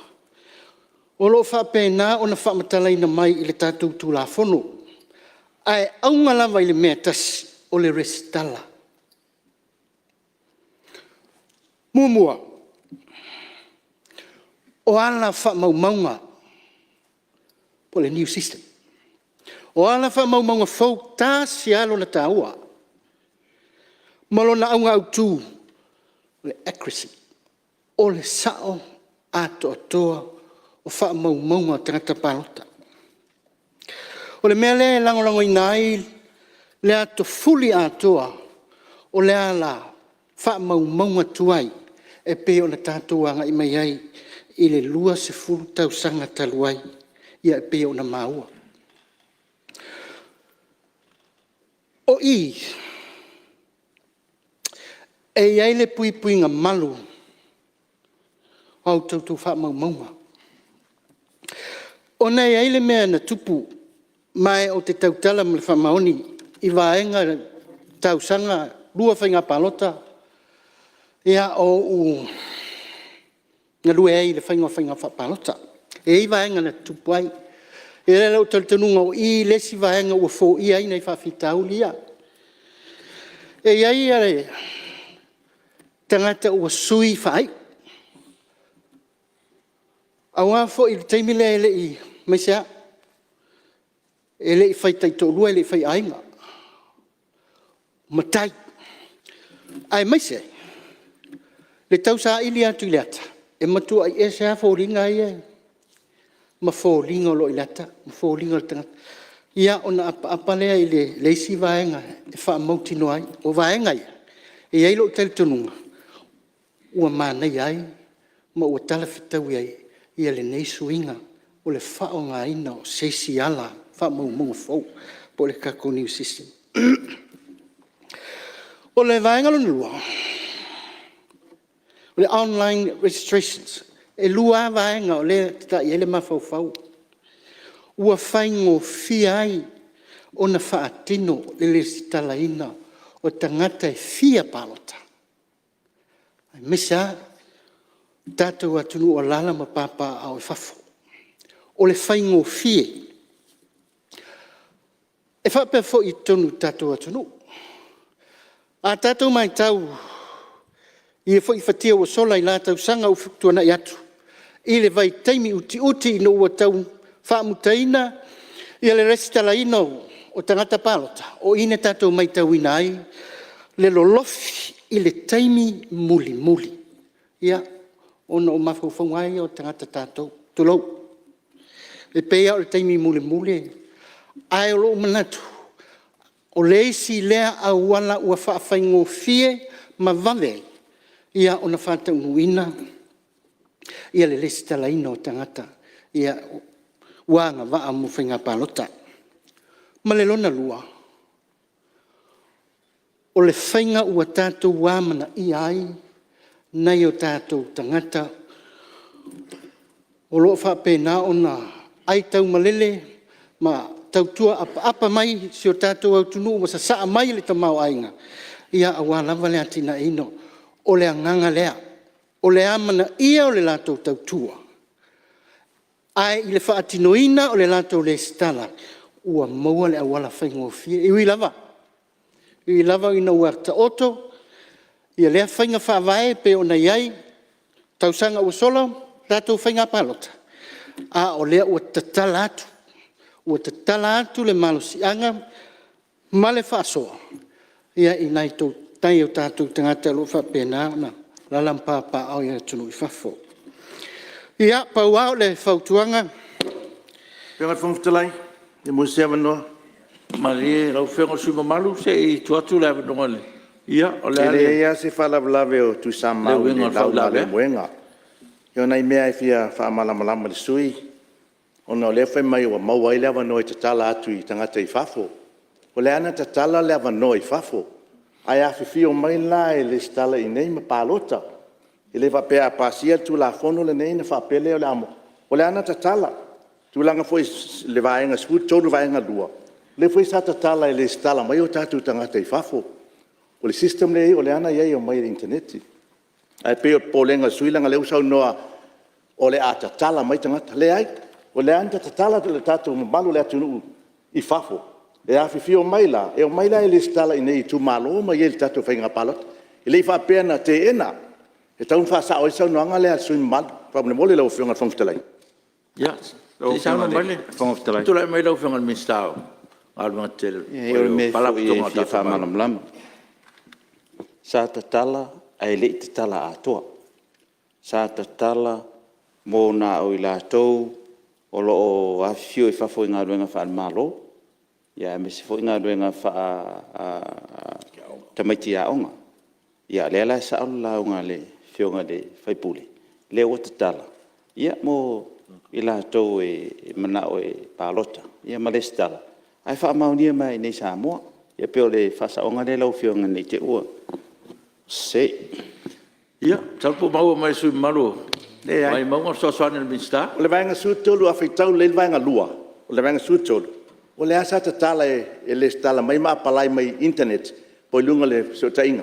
o lo o faapena ona faamatalaina mai i le tatou Tulafono, ae auga lava i le mea e tasi, o le resitala. Muamua, o ala faamaumauga po o le new system. O ala faamaumauga fou e tasi lava lona taua ma lona auga autu, o le accuracy, o le sao atoatoa o faamaumauga o tagata palota. O le mea lea e lagolagoina ai le atofuli atoa o le ala faamaumauga tuai e pei ona tatou agai mai ai i le 20 tausaga talu ai e pei ona maua. O i e i ai le puipuiga malu o a outou faamaumauga, ona e i ai le mea na tupu ma ou te tautala ma le faamaoni i vaega tausaga, 2 faiga palota o ou galue ai i le faiga o faiga faapalota. E i ai vaega na tutupu ai. E i ai lou talitonuga o i le isi vaega ua foia ai nai faafitauli ia. E i ai tagata ua sui faaiu, aua foi o le taimi lea aemaise lava, e le i faitaitoalua e le i faiaiga, matai, aemaise le tausaili atu i le ata, e matuai ese lava foliga ia ma foliga o lo o i le ata ma foliga o le tagata. Ia ona apaapa lea i le isi vaega e faamautinoa ai. O vaega ia, e i ai lou talitonuga ua manaia ai ma ua talafetaui ai lenei suiga o le faaaogaina o se isi ala faamaumauga fou po o le tatou new system. O le vaega lona lua, o le online registration. E lua lava vaega o lea e tatai i ai le mafaufau, ua faigofie ai ona faatino le resitalaina o tagata e fia palota, aemaise lava le tatou atunuu o alaala ma papaaao i fafo. O le faigofie. E faapea foi i totonu o le tatou atunuu. A tatou matau i foi fatia ua sola i na tausaga ua tuanai atu i le vaitaimi utiuti ina ua tau faamutaina le resitalaina o tagata palota, o i na tatou matauina ai le lolofi i le taimi mulimuli. Ia, ona o mafaufauga lava ia o tagata tatou, tulou. E pei lava o le taimi mulimuli, ae o lou manatu, o le isi lea auala ua faafaigofie ma vave ai ona faataunuuina le resitalaina o tagata ua agavaa mo faiga palota. Ma le lona lua, o le faiga ua tatou amanaia ai nai o tatou tagata o lo o faapena ona aitaumalele ma tautua apaapa mai si o tatou atunuu ua sasaa mai le tamaoaiga aua lava le atinaeina. O le agaga lea, o le amanaia o le latou tautua, ae i le faatinoina o le latou resitala, ua maua le auala faigofie. E ui lava ina ua taoto lea faiga faavae e pei ona i ai tausaga ua sola tatou faiga palota, a o lea ua tatala atu, ua tatala atu le malosiaga ma le faasoa i nai o tatou tagata o lo o faapena ona alaala ma papaaao i atunuu i fafo. Ia, pau lava o le fautuaga… Lau Afioga i le Fofoga Fetalai, pe maua se avanoa. Malie lau Afioga i le sui usufono mamalu se i tuu atu le avanoa i le… Ia, o le a E le leai lava se faalavelave o Tuisamau i uiga le o le lauga a faauilavea. Leulumoega. O nai mea lava e fia faamalamalama i le sui usufono ona o lea e fai mai ua maua ai le avanoa e tatala atu i tagata i fafo. O lea lava na tatala le avanoa i fafo, ae afifio mai la e resitala i inei ma palota. E le faapea a pasia le Tulafono lenei ona faapea lea o le a… O lea lava na tatala. O le tulaga foi i le Vaega 13 vaega 2, o lea foi sa tatala e resitala mai o tatou tagata i fafo. O le system lea e i ai o lea lava na i ai e omai i le internet. Ae pei o le popolega o le sui usufono leaga o lea ua saunoa o le a tatala mai tagata. Leai, o lea lava na tatala le tatou mamalu o le atunuu i fafo e afifio mai la, e omai la e resitala i inei i itumalo ma i inei i le tatou faiga palota. E le i faapea na teena. E tatau ona faasao ai le saunoaga lea a le sui usufono mamalu faamolemole lau Afioga i le Fofoga Fetalai. Ia, se i saunoa mai le… Tulai mai lau Afioga i le Minisita o Galuega Tetele O le po o mea foi Faalapotopotoga e a le fia tatou Malo. faamalamalama, sa tatala ae le i tatala atoa. Sa tatala mo na o i latou o lo o afifio i fafo i galuega faale-Malo, aemaise foi galuega faa-tamaiti aoga. Ia o lea la e sao le lauga a le Afioga i le sui usufono, o lea ua tatala mo i latou e mananao e palota ma resitala, ae faamaonia mai lava i inei i Samoa. Ia pei o le faasaoga lea lau Afioga ne i te i ua sese. Ia, masalo po ua maua mai e le sui usufono mamalu o Vaimauga le fesoasoani a le Minisita. O le Vaega 13 a faitau lelei le vaega 2 o le Vaega 13, o lea lava sa tatala e resitala mai ma apalai mai i internet po o luga o fesootaiga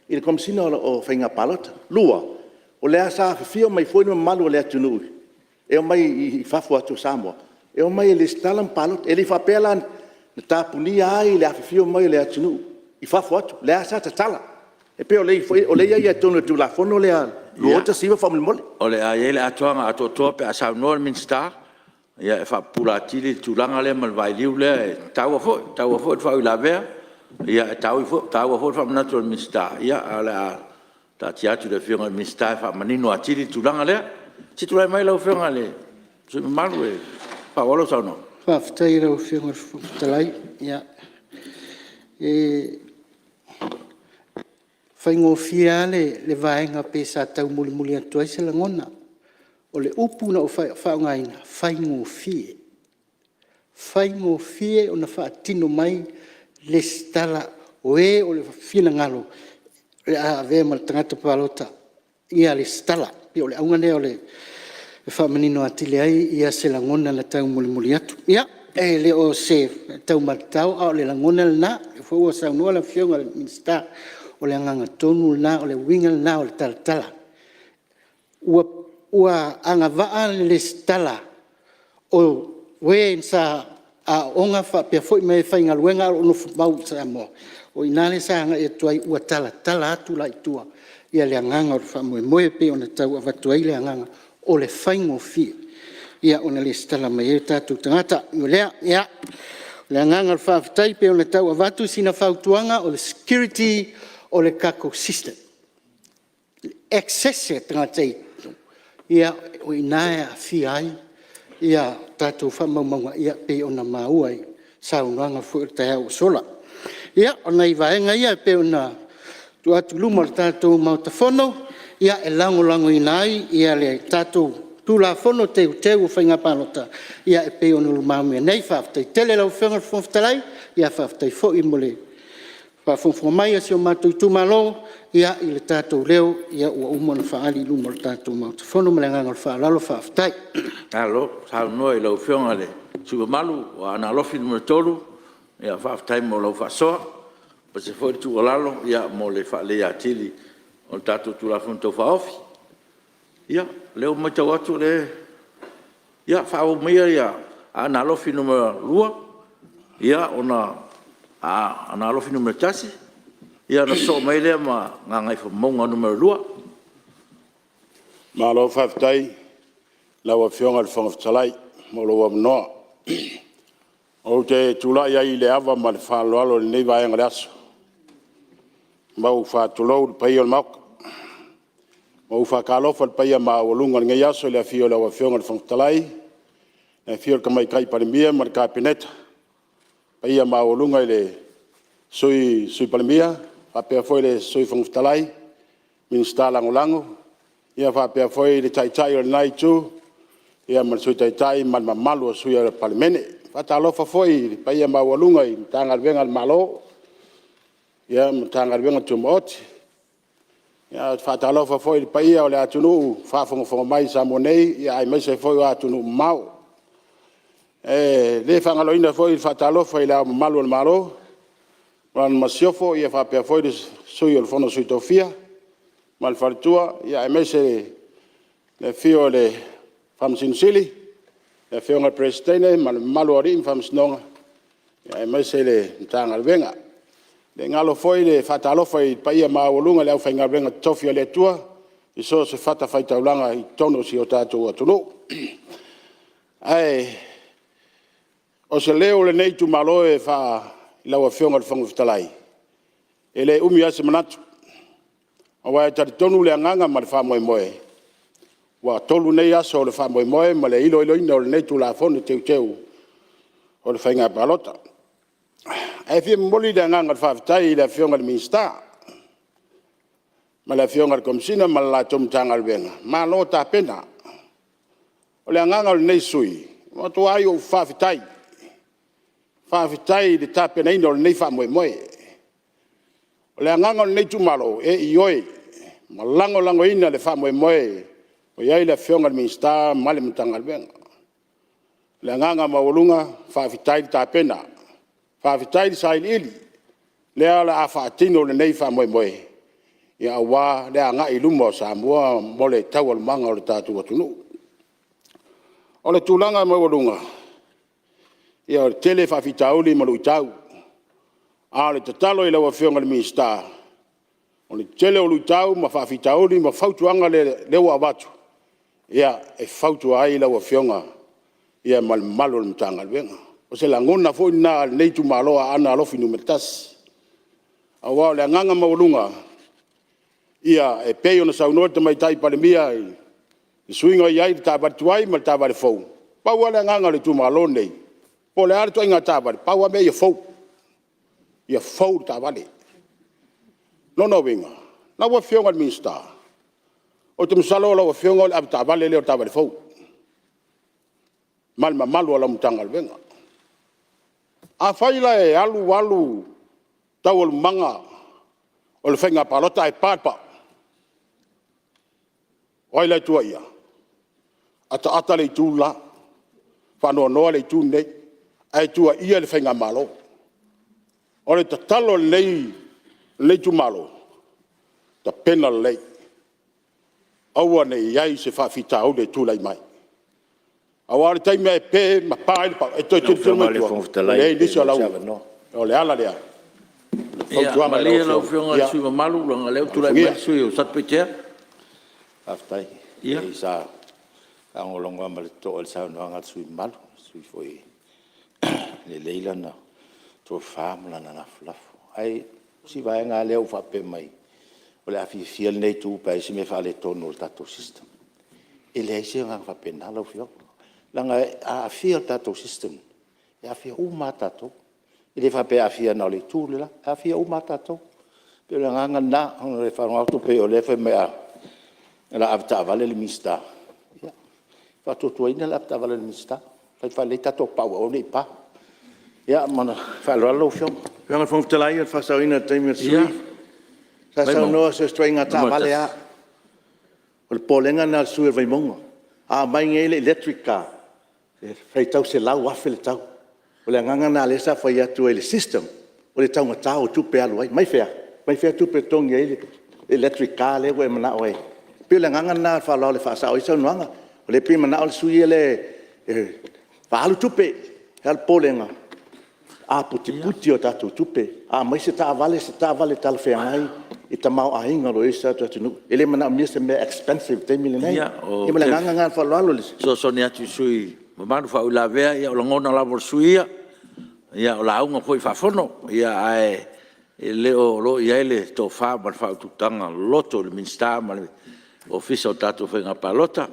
i le Komesina o Faiga Palota. Lua, o lea sa afifio mai foi le mamalu o le atunuu e omai i fafo atu o Samoa e omai e resitala ma palota. E le i faapea la na tapunia ai le afifio mai o le atunuu i fafo atu, lea lava sa tatala. E pei o lea e i ai i totonu o le Tulafono lea 2019 faamolemole. O le a i ai le atoaga atoatoa pe a saunoa le Minisita e faapupula atili le tulaga lea ma le vailiu lea, e taua foi le faauilavea, e taua foi le faamanatu a le Minisita, ae o le a taatia atu i le Afioga i le Minisita e faamanino atili le tulaga lea. Se i tulai mai lau Afioga i le sui usufono mamalu e faaauau lau saunoaga. Faafetai i lau Afioga i le Fofoga Fetalai. E faigofie lava le vaega pei sa tau mulimuli atu ai se lagona. O le upu na ou faaaogaina, faigofie, faigofie ona faatino mai le resitala o e o lo o finagalo o le a avea ma tagata palota ia resitala. E pei o le auga lea e faamanino atili ai se lagona na taumulimuli atu. Ia, e le o se taumatatao a o le lagona lena, o lea foi ua saunoa le Afioga i le Minisita, o le agaga tonu lena, o le uiga lena o le talatala. Ua agavaa le resitala o e sa aooga faapea foi ma e faigaluega a o nofomau i Samoa, o i ina lea sa agai atu ai, ua talatala atu la i tua le agaga o le faamoemoe e pei ona tau avatu ai le agaga o le faigofie ona resitala mai ai o tatou tagata. Ui o lea, ia, o le agaga o le faafetai pei ona tau avatu sina fautuaga, o le security o le tatou system, access e tagata ia o i ina e aafia ai tatou faamaumauga pei ona maua i saunoaga foi i le taeao ua sola. Ia, o nai vaega ia e pei ona tuu atu i luma o le tatou Maota Fono e lagolagoina ai le tatou Tulafono Teuteu o Faiga Palota e pei ona i lumamea nei. Faafetai tele i lau Afioga i le Fofoga Fetalai, faafetai foi mo le faafogafoga mai a si o matou itumalo i le tatou leo ua uma ona faaali i luma o le tatou Maota Fono. Ma le agaga faaaloalo faafetai. Malo saunoa i lau Afioga i le sui usufono mamalu mo Aana Alofi 3, faafetai mo lau faasoa aemaise foi le tuualalo mo le faaleleia atili o le tatou Tulafono Tau Faaofi. Ia, o lea ua matau atu o lea… Ia faaauau maia Aana Alofi 2, ona Aana Alofi 1, ona sosoo mai ai lea ma Gagaifomauga 2. Malo faafetai i lau Afioga i le Fofoga Fetalai mo lou avanoa. Ou te tulai ai i le ava ma le faaaloalo i lenei vaega o le aso, ma ou faatulou i le paia o le Maota. Ma ou faatalofa i le paia maualuga o lenei aso i le afio o lau Afioga i le Fofoga Fetalai, le afio o le Tamaitai Palemia ma le Kapeneta, le paia maualuga i le Sui Palemia faapea foi le Sui Fofoga Fetalai, Minisita Lagolago, ia faapea foi le Taitai o lena Itu ma le Sui Taitai ma le mamalu o sui usufono o le Palemene. E faatalofa foi i le paia maualuga i Matagaluega a le Malo ma Matagaluega Tumaoti. Ou te faatalofa foi i le paia o le atunuu o faafogafoga mai i Samoa nei aemaise foi o atunuu mamao. E le faagaloina foi le faatalofa i Le Ao Mamalu o le Malo ma lana Masiofo, faapea foi le Sui o le Fono a Sui Tofia ma le Faletua, aemaise le afio o le Faamasino Sili, le Afioga i le Peresetene ma le mamalu o alii ma faamasinoga, aemaise le Matagaluega. E le galo foi le faatalofa i le paia maualuga i le aufaigaluega totofi a le Atua i so o se fatafaitaulaga i totonu o si o tatou atunuu. Ae o se leo o lenei itumalo i lau Afioga i le Fofoga Fetalai, e le umi lava se manatu, aua e talitonu le agaga ma le faamoemoe, ua tolu nei aso o le faamoemoe ma le iloiloina o lenei Tulafono Teuteu o le Faiga Palota. Ae fia momoli le agaga o le faafetai i le Afioga i le Minisita ma le Afioga i le Komesina ma le latou Matagaluega, malo tapena. O le agaga o lenei sui usufono, e matuai ou faafetai, faafetai i le tapenaina o lenei faamoemoe. O le agaga o lenei itumalo, e ioe ma lagolagoina le faamoemoe ua i ai le Afioga i le Minisita ma le Matagaluega. O le agaga maualuga, faafetai le tapena, faafetai le sailiili, o lea o le a faatino lenei faamoemoe aua le agai i luma o Samoa mo taualumaga o le tatou atunuu. O le tulaga maualuga, ia e tele faafitauli ma luitau, a o le tatalo i lau Afioga i le Minisita, o le tele o luitau ma faafitauli ma fautuaga lea ua avatu, ia, e fautua ai lau Afioga ma le mamalu o le Matagaluega. O se lagona foi lena o lenei itumalo o Aana Alofi 1, aua o le agaga maualuga, e pei ona saunoa le Tamaitai Palemia i suiga o i ai i le taavale tuai ma le taavale fou, pau lava le agaga o le itumalo lenei, po o le a le ituaiga taavale, pau lava mea ia fou, ia fou le taavale. O lona uiga, lau Afioga i le Minisita, ou te masalo o lau Afioga o le avetaavale lea o taavale fou ma le mamalu o lau Matagaluega. Afai la e alu alu taualumaga o le Faiga Palota ae pa le pau, o ai la e tuuaia? Ataata le itu le la, faanoanoa le itu lenei, ae tuuaia le faigamalo. O le tatalo a lenei itumalo, tapena lelei, aua ne i i ai se faafitauli e tulai mai, aua o le taimi lava e pe ma pa ai le pau, e toe tilotilo mai i tua, e leai nisi o lau... O le ala lea o le fautuaga i Ia lau malie lau Afioga, Afioga i le sui usufono mamalu leaga o lea ua tulai mai le sui usufono mo Satupaitea. Faafetai. Leai sa faalogologo lava ma le totoa i le saunoaga a le sui usufono mamalu, o le sui usufono foi e lelei lana tofa ma lana lafolafola. Ae o si vaega lava lea ua faapea mai o le a fiafia lenei itu pe a i ai se mea faaletonu o le tatou system. E leai se agaga faapena lau Afioga, leaga a aafia le tatou system, e aafia uma lava tatou. E le faapea e aafia na o le itu le la, e aafia uma lava tatou. E pei o le agaga lena, ona o le faalogo atu pei o lea e fai mai o le a avetaavale le Minisita. Ia, faatuatuaina le avetaavale a le Minisita, fai faalelei tatou pau e aua ne i pa. Ia ma le faaaloalo lau Afioga. Lau Afioga i le Fofoga Fetalai mo le faasaoina o le taimi o le sui usufono. Sa saunoa so o se ituaiga taavale lava. O le popolega lena o le sui usufono o le Vaimauga, a aumai nei le electric car, e faitau $100,000 le tau. O le agaga lena lea sa fai atu ai i le system, o le taugata o tupe e alu ai. Mai fea? Mai fea tupe e totogi ai le electric car lea ua e manao e… E pei o le agaga lena ma le faaaloalo e faasao ai saunoaga. O lea e pei e manao le sui usufono ia e faaalu tupe, a o le popolega, a aputiputi a tatou tupe, a aumai se taavale, se taavale talafeagai i le tamaoaiga o lo o i ai si o tatou atunuu. E le manaomia se mea expensive i le taimi lenei. Ia ma le agaga lena o le faaaloalo. Ou te fesoasoani atu i le sui usufono mamalu faauilavea, ia o lagona lava o le sui usufono ia. Ia o lauga foi faa-Fono, ae o lo o i ai le tofa ma le faautautaga loloto i le Minisita ma le Ofisa o tatou Faiga Palota.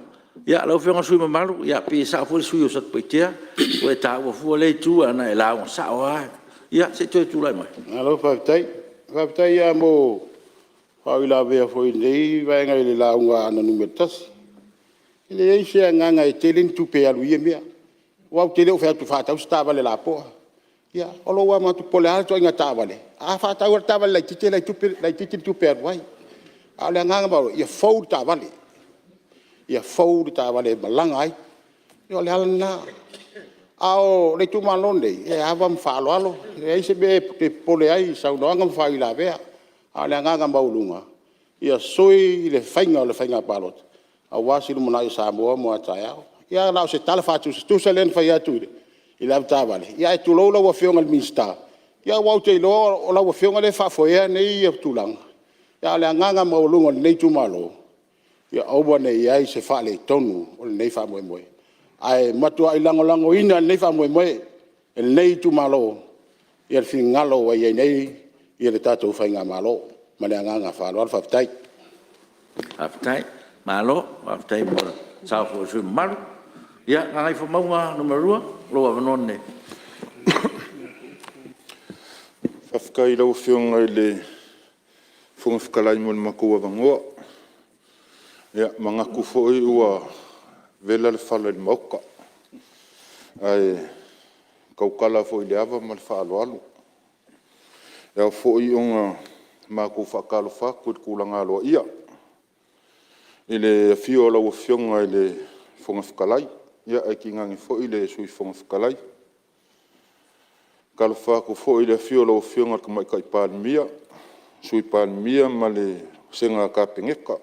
Ia lau Afioga i le sui usufono mamalu, e pei e sao foi le sui usufono mo Satupaitea, ua e taua fua lea itu, ae ana e lauga sao lava. Ia se i toe tulai mai. Malo faafetai. Faafetai lava mo faauilavea foi i lenei vaega i le lauga a Aana Alofi 1. E leai se agaga e tele ni tupe e alu i ia mea, aua ou te le o fai atu e faatau se taavale lapoa. Ia o lou lava manatu po o le a le ituaiga taavale, a faatau lava le taavale laitiiti e laitiiti le tupe e alu ai. A o le agaga ia fou le taavale, ia fou le taavale e malaga ai. Ia o le ala lena. A o le itumalo lenei, e ava ma faaaloalo, e leai se mea e te popole ai i saunoaga ma faauilavea. A o le agaga maualuga, ia sui le faiga o le faiga palota aua se lumanai o Samoa mo a taeao. Ia na o se tala faatusatusa lea na fai atu i le avetaavale, ae tulou lau Afioga i le Minisita, aua ou te iloa o lau Afioga lea e faafoeina nei tulaga, a o le agaga maualuga o lenei itumalo, ia aua ne i i ai se faaletonu o lenei faamoemoe. Ae matuai lagolagoina lenei faamoemoe e lenei itumalo le finagalo ua i ai nei le tatou faigamalo. Ma le agaga faaaloalo faafetai. Faafetai. Malo faafetai mo le sao foi o le sui usufono mamalu. Ia Gagaifomauga 2, o lou avanoa lenei. Faafetai i lau Afioga i le Fofoga Fetalai mo le matou avanoa. Ia, e manatu foi ua vela le fala i le Maota, ae tautala foi i le ava ma le faaaloalo. E ao foi ona matou faatalofa atu i le tulaga aloaia i le afio o lau Afioga i le Fofoga Fetalai, ae tainane foi le Sui Fofoga Fetalai. E faatalofa atu foi i le afio o lau Afioga i le Tamaitai Palemia, Sui Palemia ma le Vasega Kapeneta,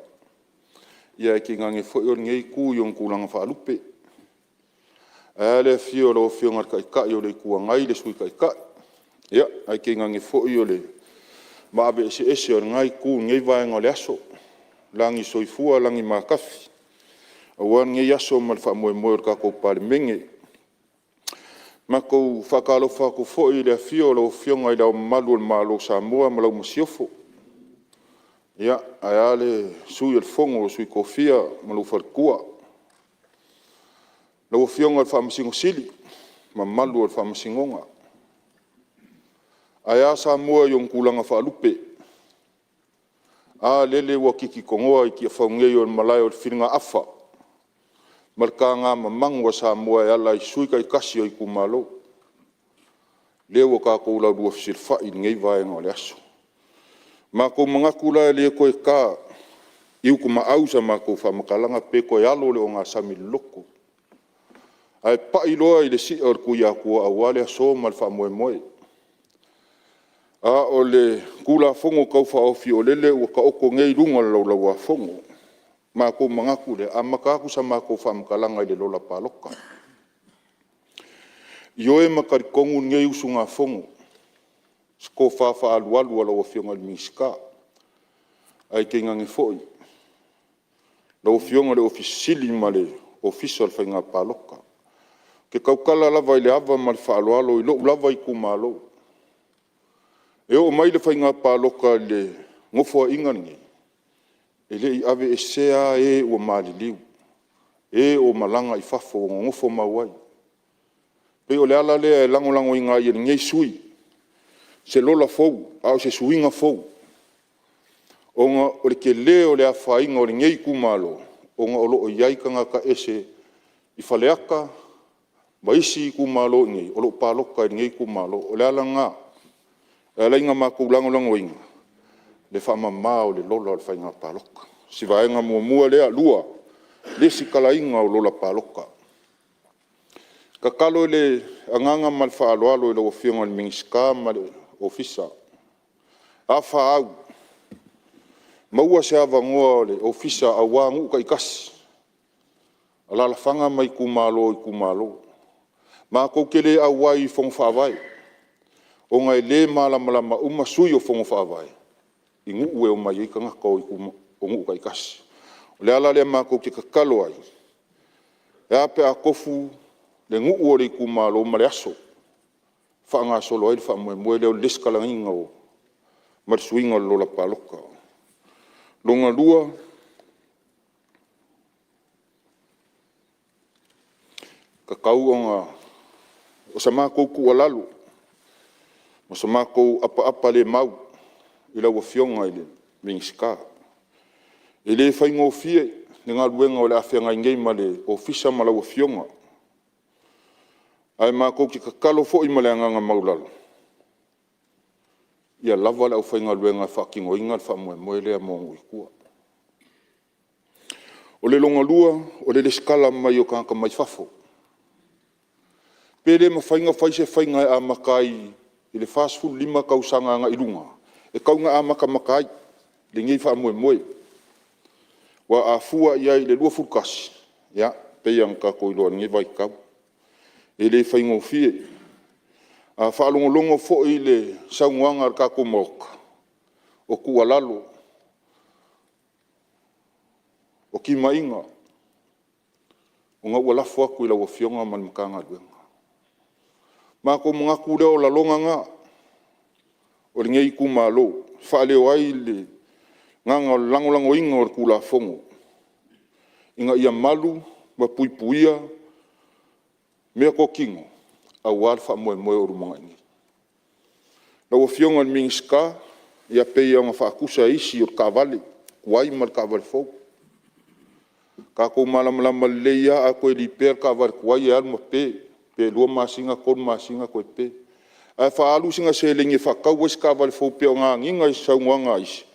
ae tainane foi o lenei Itu i ona tulaga faalupe. Ae a le afio o lau Afioga i le Taitai o le Itu Agai ma le Sui Taitai, ae tainane foi o le maave eseese o lena Itu i lenei vaega o le aso. Lagi soifua lagi matafi aua lenei aso ma le faamoemoe o le tatou Palemene. Matou te faatalofa atu foi i le afio o lau Afioga i Le Ao Mamalu o le Malo o Samoa ma lau Masiofo, ae a le Sui o le Fono a Sui Tofia ma lou Faletua. Lau Afioga i le Faamasino Sili, le mamalu o le Faamasinoga. Ae a Samoa i ona tulaga faalupe? A lele ua titi tonoa i Tiafau nei o le malae o le filigaafa ma le taga mamanu a Samoa e ala i sui usufono taitasi o itumalo, lea ua tatou laulua fesilafai i lenei vaega o le aso. Matou te manatu la e le toe ta i Utumaau sa matou faamatalaga pe toe alo le ogasami i le loto, ae pai loa i le si'a o le Tuiatua aua le aso ma le faamoemoe. A o le Tulafono Tau Faaofi o lele ua taoto nei i luga o le Laulau-a-Fono, ona matou manatu lea, e amata atu sa matou faamatalaga i le Lola Palota. Ioe ma talitonu lenei usugafono i se tofa faaalualu a lau Afioga i le Minisita, ae tainane foi lau Afioga i le Ofisa Sili o Pulega ma le Ofisa o le Faiga Palota. Ou te tautala lava i le ava ma le faaaloalo i lou lava itumalo. E oo mai le faiga palota i le Nofoaiga lenei, e le i aveesea lava e ua maliliu, e ua malaga i fafo ua nonofomau ai. E pei o le ala lea e lagolagoina ai e lenei sui usufono se lola fou, a o se suiga fou, ona o le tele o le afaina o lenei itumalo, ona o lo o i ai tagata ese i Faleata ma isi itumalo i inei o lo o palota i lenei itumalo. O le ala lena e ala ai ona matou lagolagoina le faamama o le lola o le faiga palota. O si vaega muamua lea. Lua, lesitalaina o lola palota. Tatalo i le agaga ma le faaaloalo i lau Afioga i le Minisita ma le Ofisa, a fa au, maua se avanoa o le Ofisa aua nuu taitasi, alaalafaga ma itumalo i itumalo. Matou te le auai i fono faavae, ona e le malamalama uma sui o fono faavae i nuu e omai ai tagata o nuu taitasi. O le ala lea matou te tatalo ai, e a pe a tofu le nuu o le itumalo ma le aso. faagasolo ai le faamoemoe lea o le resitalaina ma le suiga o le Lola Palota. Lona lua, e tatau ona… O sa matou tuualalo ma so matou apaapa-le-mau i lau Afioga i le Minisita, e le faigofie le galuega o le a feagai nei ma le Ofisa ma lau Afioga. Ae matou te tatalo foi ma le agaga maualalo, ia lava le aufaigaluega e faatinoina le faamoemoe lea mo nuu i tua. O le lona lua, o le resitala mai o tagata mai fafo. Pe le mafai ona fai se faiga e amata ai i le 45 tausaga agai i luga, e tatau ona amatamata ai lenei faamoemoe. Aua a fua i ai i le 21, ia e pei lava ona tatou iloa i lenei vaitau, e le faigofie. A faalogologo foi i le saunoaga a le tatou Maota, o tuualalo, o timaiga, ona ua lafo atu i lau Afioga ma le Matagaluega. Ona matou manatu lea o lagona na o lenei itumalo e faaleo ai le agaga o le lagolagoina o le Tulafono ina ia malu ma puipuia meatotino aua le faamoemoe o lumanai nei. Lau Afioga i le Minisita, ia e pei lava ona faatusa e isi o le taavale tuai ma le taavale fou. Tatou malamalama lelei lava a toe lipea le taavale tuai e alu ma pe, pe 2 masina 3 masina toe pe. Ae faaalu sina seleni e faatau ai se taavale fou pei ona agiga i saunoaga a isi,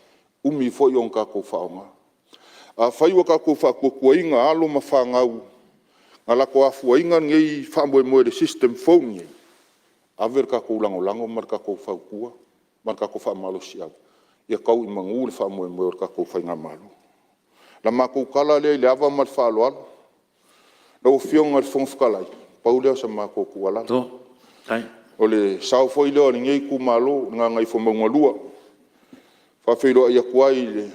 e umi foi o tatou faaaoga. Afai ua tatou faatuatuaina alo ma fanau na latou afuaina lenei faamoemoe i le system fou lenei, ave le tatou lagolago ma le tatou fautua ma le tatou faamalosiau ia tau i manu le faamoemoe o le tatou faigamalo. O le matou tala lea i le ava ma le faaaloalo. Lau Afioga i le Fofoga Fetalai, pau lea o sa matou tuualalo. O le sao foi lea o lenei itumalo o Gagaifomauga 2. E faafeiloai atu ai i le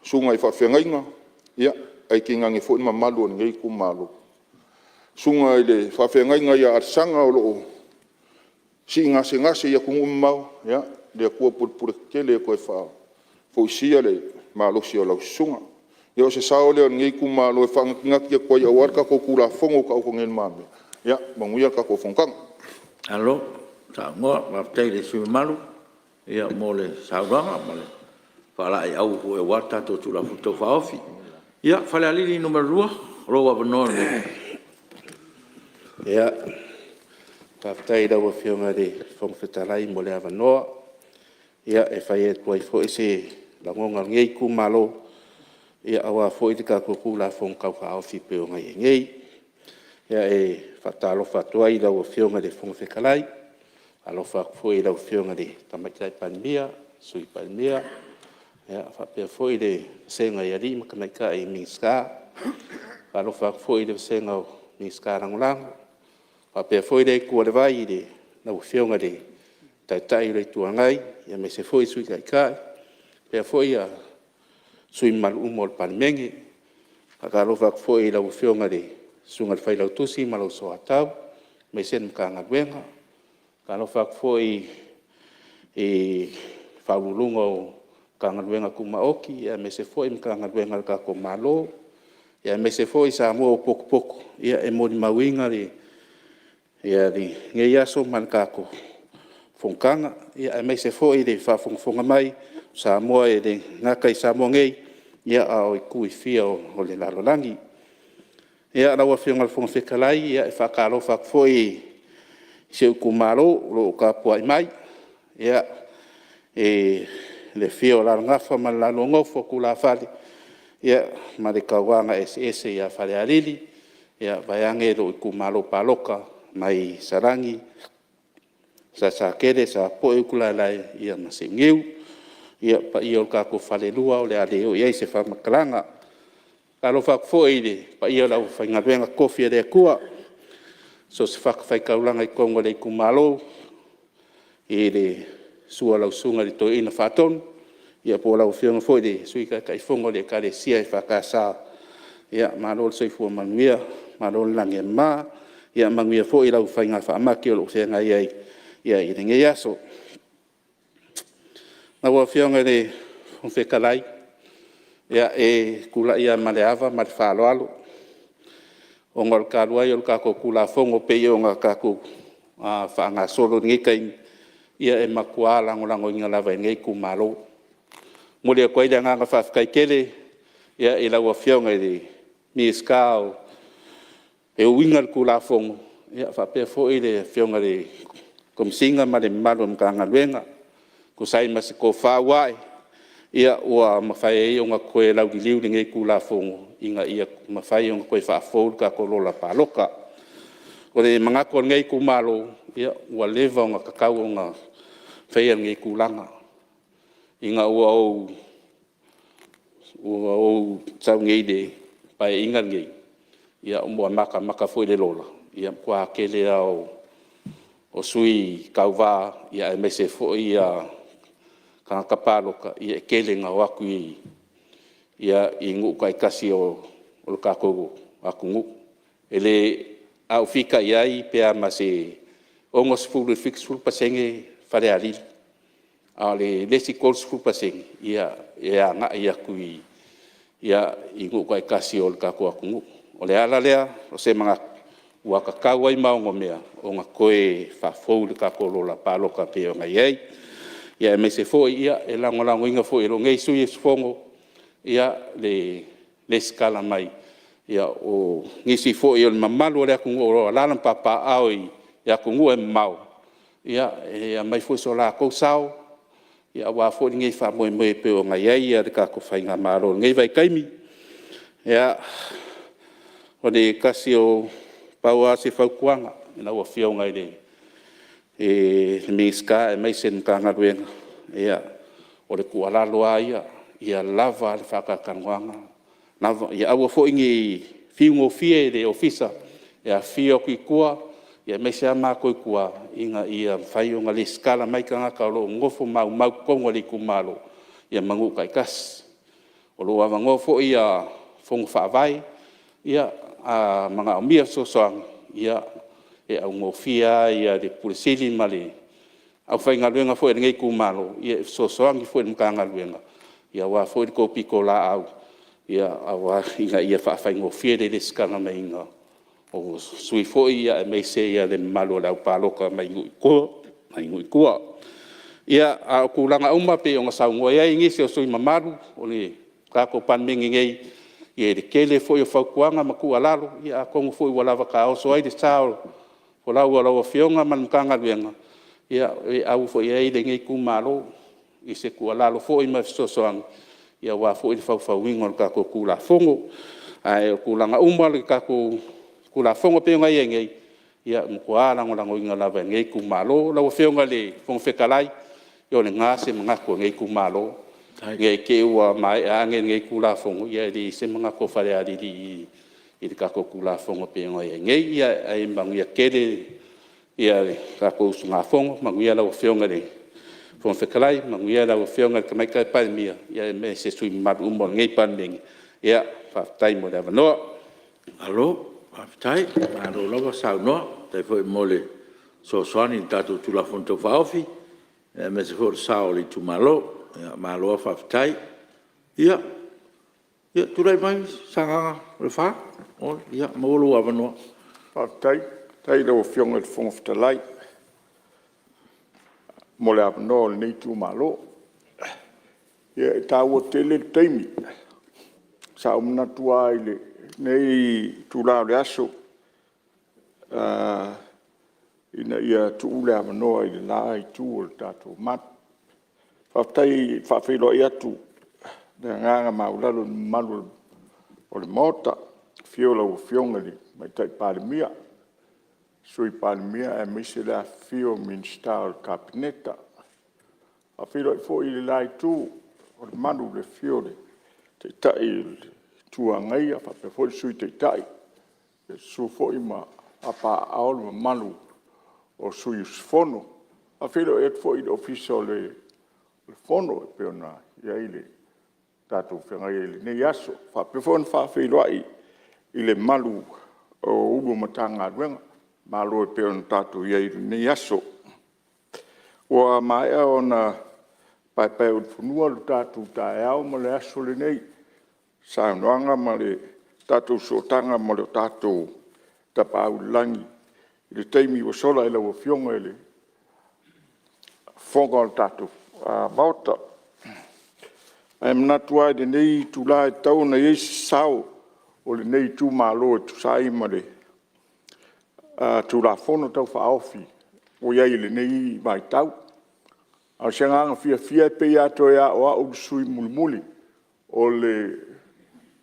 susuga i faafeagaiga, ae tainane foi le mamalu o lenei itumalo. Susuga i le faafeagaiga ia Alesana o lo o sii gasegase i atunuu mamao, ia, le Atua pulepule tetele ia toe faafoisia le malosi o lau susuga. Ia o se sao lea o lenei itumalo e faanatinati atu ai aua le tatou Tulafono ua taoto nei i lumamea. Ia manuia le tatou fonotaga. Malo saunoa, faafetai i le sui usufono mamalu mo le saunoaga ma le faalaeiau foi aua le tatou Tulafono Tau Faaofi. Ia, Falealili 2, o lou avanoa lenei. Faafetai i lau Afioga i le Fofoga Fetalai mo le avanoa e fai atu ai foi se lagona o lenei itumalo aua foi le tatou Tulafono Tau Faaofi e pei ona i ai nei. E faatalofa atu ai i lau Afioga i le Fofoga Fetalai, e faatalofa atu foi i lau Afioga i le Tamaitai Palemia, Sui Palemia, faapea foi le vasega i alii ma tamaitai Minisita. E faatalofa atu foi i le vasega o Minisita Lagolago. E faapea foi lea itu o le vai i lau Afioga i le Taitai o le Itu Agai aemaise foi le Sui Taitai, faapea foi sui usufono mamalu uma o le Palemene. E faatalofa atu foi i lau Afioga i le Susuga i le Failautusi ma lou Soatau aemaise le Matagaluega. E faatalofa atu foi i Ofisa Sili o Pulega o Matagaluega Tumaoti aemaise foi Matagaluega a le tatou Malo, aemaise foi Samoa ua potopoto e molimauina lenei aso ma le tatou fonotaga, aemaise foi le faafogafoga mai a Samoa e le gata i Samoa nei, a o itu e fia o le lalolagi. Ia, lau Afioga i le Fofoga Fetalai, e faatalofa atu foi i si ou itumalo o lo o tapuai mai i le afio o Alalagafa ma le la Nofo a tulafale ma le Tauagaeseese ia Falealili, vaeane lou itumalo palota mai Salani, Salesatele, Sapoe, Utulaelae ma Siuniu. Ia, le paia o le tatou falelua o le a le oo i ai se faamatalaga. E faatalofa atu foi i le paia o le aufaigaluega totofi a le Atua i so o se fatafaitaulaga i totonu o le itumalo i le susu o lau Susuga i le Toeaina Faatonu, po o lau Afioga foi i le Sui Taitaifono o le Ekalesia EFKS, malo le soifua manuia malo le lagi e mama. Ia manuia foi lau faiga faamati o lo o feagai ai i lenei aso. Lau Afioga i le Fofoga Fetalai, e tulai lava ma le ava ma le faaaloalo ona o le talu ai o le tatou Tulafono e pei ona tatou faagasolo i lenei taimi, ia e matua lagolagoina lava e lenei itumalo. E momoli atu ai le agaga faafetai tele i lau Afioga i le Minisita e uiga i le Tulafono, faapea foi le Afioga i le Komesina ma le mamalu o le Matagaluega e tusa ai ma se tofa ua ae, ua mafai ai ona toe lauliliu lenei Tulafono ina ia mafai ona toe faafou le tatou Lola Palota. O le manatu o lenei itumalo, ua leva ona tatau ona faia lenei tulaga, ina ua ou sau nei i le Paeaiga lenei, ua matamata foi i le lola, ia matua tele lava o sui tauva, aemaise foi tagata palota e tele ina o atu i nuu taitasi o le tatou atunuu. A ou fita i ai pe a ma se 60% i le 70% Falealili, a o le isi 30% e agai atu i nuu taitasi o le tatou atunuu. O le ala lea o se manatu ua tatau ai ma onomea ona toe faafou le tatou Lola Palota e pei ona i ai. Aemaise foi e lagolagoina foi e lou nei sui usufono le resitala mai o nisi foi o le mamalu o le atunuu o lo o alaala ma papaaao i atunuu e mamao, e aumai foi so latou sao aua foi lenei faamoemoe e pei ona i ai le tatou faigamalo i lenei vaitaimi. Ia, pau lava se fautuaga i lau Afioga i le Minisita aemaise le Matagaluega, ia, o le tuualalo lava ia, ia lava le faatalatalanoaga, ia aua foi ne i fiu gofie le Ofisa e afifio atu i tua, aemaise lava matou i tua ina ia mafai ona resitala mai tagata o lo o nonofo maumau i totonu o le itumalo ma nuu taitasi. O lo o avanoa foi fono faavae, a manaomia fesoasoani, ia e augofie lava le Ofisa Sili ma le aufaigaluega foi a lenei itumalo e fesoasoani foi i le Matagaluega aua foi le tou pitolaau ina ia faafaigofie le resitala maiga o sui foi aemaise le mamalu o le aupalota mai nuu i tua. Ia, a o tulaga uma pei ona saunoa i ai nisi o sui usufono mamalu o le tatou Palemene nei i le tele foi o fautuaga ma tuualalo, ia atonu foi ua lava taoso ai le sa folau o lau Afioga ma le Matagaluega, e au foi i ai lenei itumalo i se tuualalo foi ma le fesoasoani aua foi le faufauina o le tatou Tulafono. Ae o tulaga uma le tatou Tulafono e pei ona i ai nei, ia e matua lagolagoina lava e lenei itumalo. Lau Afioga i le Fofoga Fetalai, ia o lena se manatu o lenei itumalo, ne i te i ua maea ane lenei Tulafono, ae leai se manatu o Falealili i le tatou Tulafono e pei ona i ai nei. Ae manuia tele le tatou usugafono, manuia lau Afioga i le Fofoga Fetalai, manuia lau Afioga i le Tamaitai Palemia, aemaise sui usufono mamalu uma o lenei Palemene. Faafetai mo le avanoa. Malo faafetai, malo lava saunoa, faafetai foi mo le fesoasoani i le tatou Tulafono Tau Faaofi aemaise foi o le sao o le itumalo. Malo lava faafetai. Ia tulai mai Sagaga 4, ia maua lou avanoa. Faafetai i lau Afioga i le Fofoga Fetalai mo le avanoa o lenei itumalo. Ia e taua tele le taimi, sa ou manatu lava i lenei itula o le aso ina ia tuu le avanoa i le la itu o le tatou malu. Faafetai e faafeiloai atu i le agaga maualalo i le mamalu o le Maota, i le afio o lau Afioga i le Tamaitai Palemia, Sui Palemia aemaise le afifio o Minisita o le Kapeneta. E faafeiloai foi i le la itu o le malu i le afio o le Taitai o le Itu Agai faapea foi le Sui Taitai, susu foi ma papaaao le mamalu o sui usufono. E faafeiloai atu foi i le Ofisa o le Fono e pei ona i ai le tatou feagai ai i lenei aso. E faapea foi ona faafeiloai i le mamalu o Ofisa Sili o Pulega o Matagaluega, malo e pei ona tatou i ai i lenei aso. Ua maea ona paepaeulufanua lo tatou taeao ma le aso lenei i saunoaga ma le tatou sootaga ma lo tatou Tapaau i le Lagi i le taimi ua sola i lau Afioga i le Fofoga o le tatou Maota. Ae manatu lava i lenei itula e tatau ona i ai se sao o lenei itumalo e tusa ai ma le Tulafono Tau Faaofi ua i ai i lenei vaitau. A o se agaga fiafia e pei lava toe lava o au le sui usufono mulimuli o le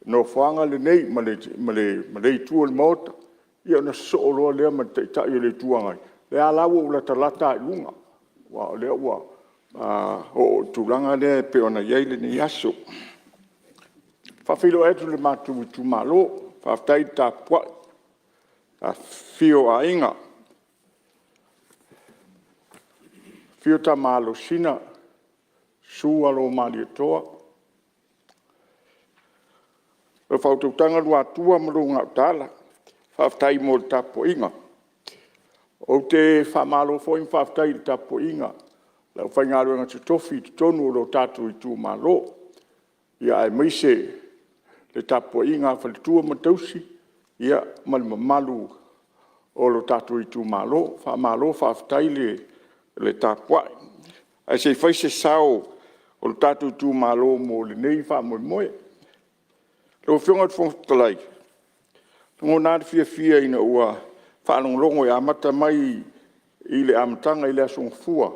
nofoaga lenei ma lea itu o le Maota, ia ona sosoo loa lea ma le Taitai o le Itu Agai, lea la ua ou latalata lava i luga, aua o lea ua oo i le tulaga lea e pei ona i ai lenei aso. E faafeiloai atu i le matou itumalo, faafetai le tapuai, afifio o Aiga, afio Tama Alosina, Susu Alo o Malietoa, lau faautautaga Luatua ma lou Gautaala, faafetai mo le tapuaiga. Ou te faamalo foi ma faafetai i le tapuaiga a le aufaigaluega totofi i totonu o lo tatou itumalo, aemaise le tapuaiga a faletua ma tausi ma le mamalu o lo tatou itumalo. Faamalo faafetai le tapuai. Ae se i fai se sao o le tatou itumalo mo lenei faamoemoe. Lau Afioga i le Fofoga Fetalai, e lagona lava le fiafia ina ua faalogologo e amata mai i le amataga i le Aso Gafua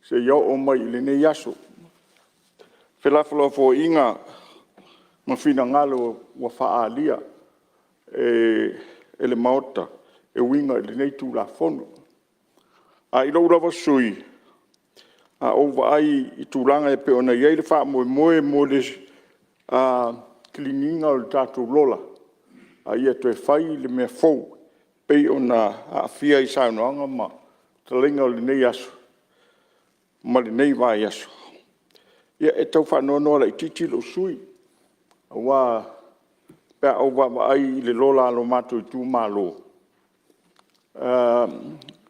seia oo mai i lenei aso, felafolafoaiga ma finagalo ua faaalia e le Maota e uiga i lenei Tulafono. Ae i lou lava sui usufono, a ou vaai i tulaga e pei ona i ai le faamoemoe mo le kiliniina o le tatou Lola, a ia toe fai le mea fou e pei ona aafia i saunoaga ma tuleiga o lenei aso ma lenei vaiaso, ia e tau faanoanoa laitiiti lou sui usufono, aua pe a ou vaavaai i le Lola a le matou itumalo,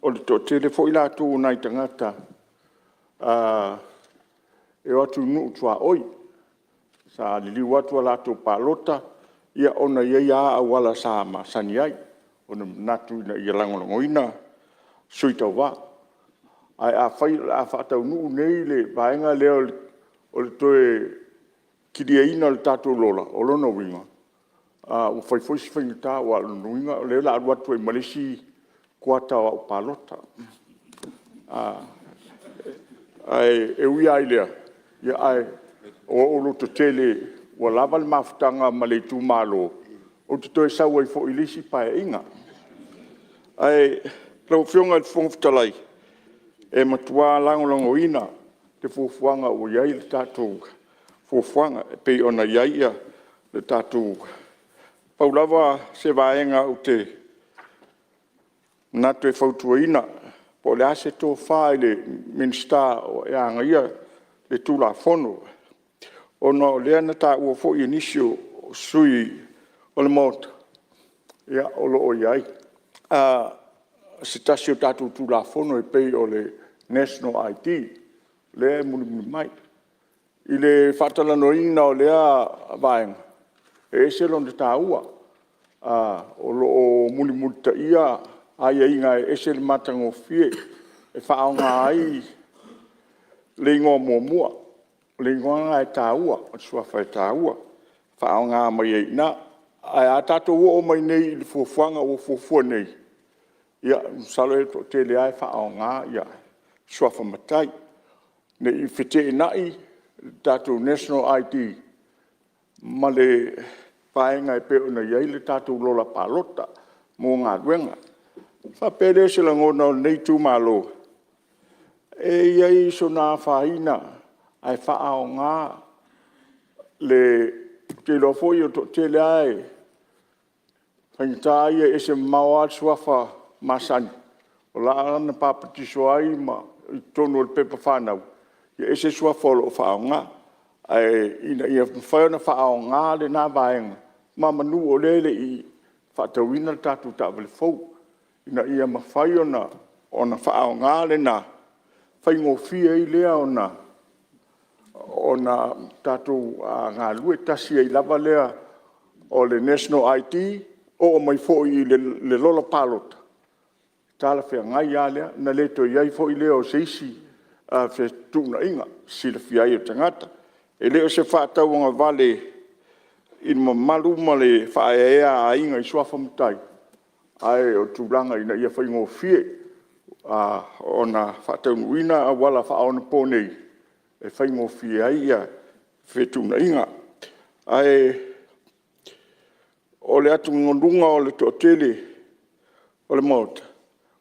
o le toatele foi latou o nai tagata e o atu i nuu tuaoi. Sa liliu atu a latou palota ona e i ai lava auala sa masani ai, ona manatu ina ia lagolagoina sui tauva. Ae afai o le a faataunuu nei le vaega lea o le toe kiliaina o le tatou Lola, o lona uiga, ua fai foi si faigata, aua o lona uiga o lea o le a alu atu ai ma le isi kuata o au palota. Ae ui lava i lea, ae ua ou lototele ua lava le mafutaga ma le itumalo, ou te toe sau ai foi i le isi Paeaiga. Ae lau Afioga i le Fofoga Fetalai, e matua lagolagoina le fuafuaga ua i ai le tatou fuafuaga e pei ona i ai le tatou… Pau lava se vaega ou te manatu e fautuaina, po o le a se tofa i le Minisita e ana ia le Tulafono, ona o lea na taua foi e nisi o sui usufono o le Maota, o lo o i ai se tasi o tatou Tulafono e pei o le National ID lea e mulimuli mai. I le faatalanoaina o lea vaega, e ese lona taua, o lo o mulimulitaia aiaiga e ese le matagofie e faaaoga ai le igoa muamua. O le igoa lena e taua, o le suafa e taua, e faaaoga mai ai i ina. Ae a tatou oo mai nei i le fuafuaga o fuafua nei, ia masalo e toatele lava e faaaoga suafa matai, ne i feteenai le tatou National ID ma le vaega e pei ona i ai le tatou Lola Palota mo galuega. Ona faapea lea o se lagona o lenei itumalo, e i ai sona afaina ae faaaoga le… Ou te iloa foi o le toatele lava e faigata ia e ese mamao lava le suafa masani o la na papatiso ai ma i totonu o le pepa fanau, e ese suafa o lo o faaaoga. Ae ina ia mafai ona faaaoga lena vaega meamanu o lea e le i faatauina le tatou taavale fou, ina ia mafai ona faaaoga lena faigofie ai lea ona tatou galulue tasi ai lava lea o le National ID, oo mai foi i le Lola Palota, e talafeagai lava lea, ona le toe i ai foi lea o se isi fetuunaiga e silafia ai e tagata. E le o se faatauagavale i le mamalu ma le faaeaea a aiga i suafa matai, ae o tulaga ina ia faigofie ona faataunuuina auala faaonaponei e faigofie ai fetuunaiga. Ae o le atugaluga o le toatele o le Maota,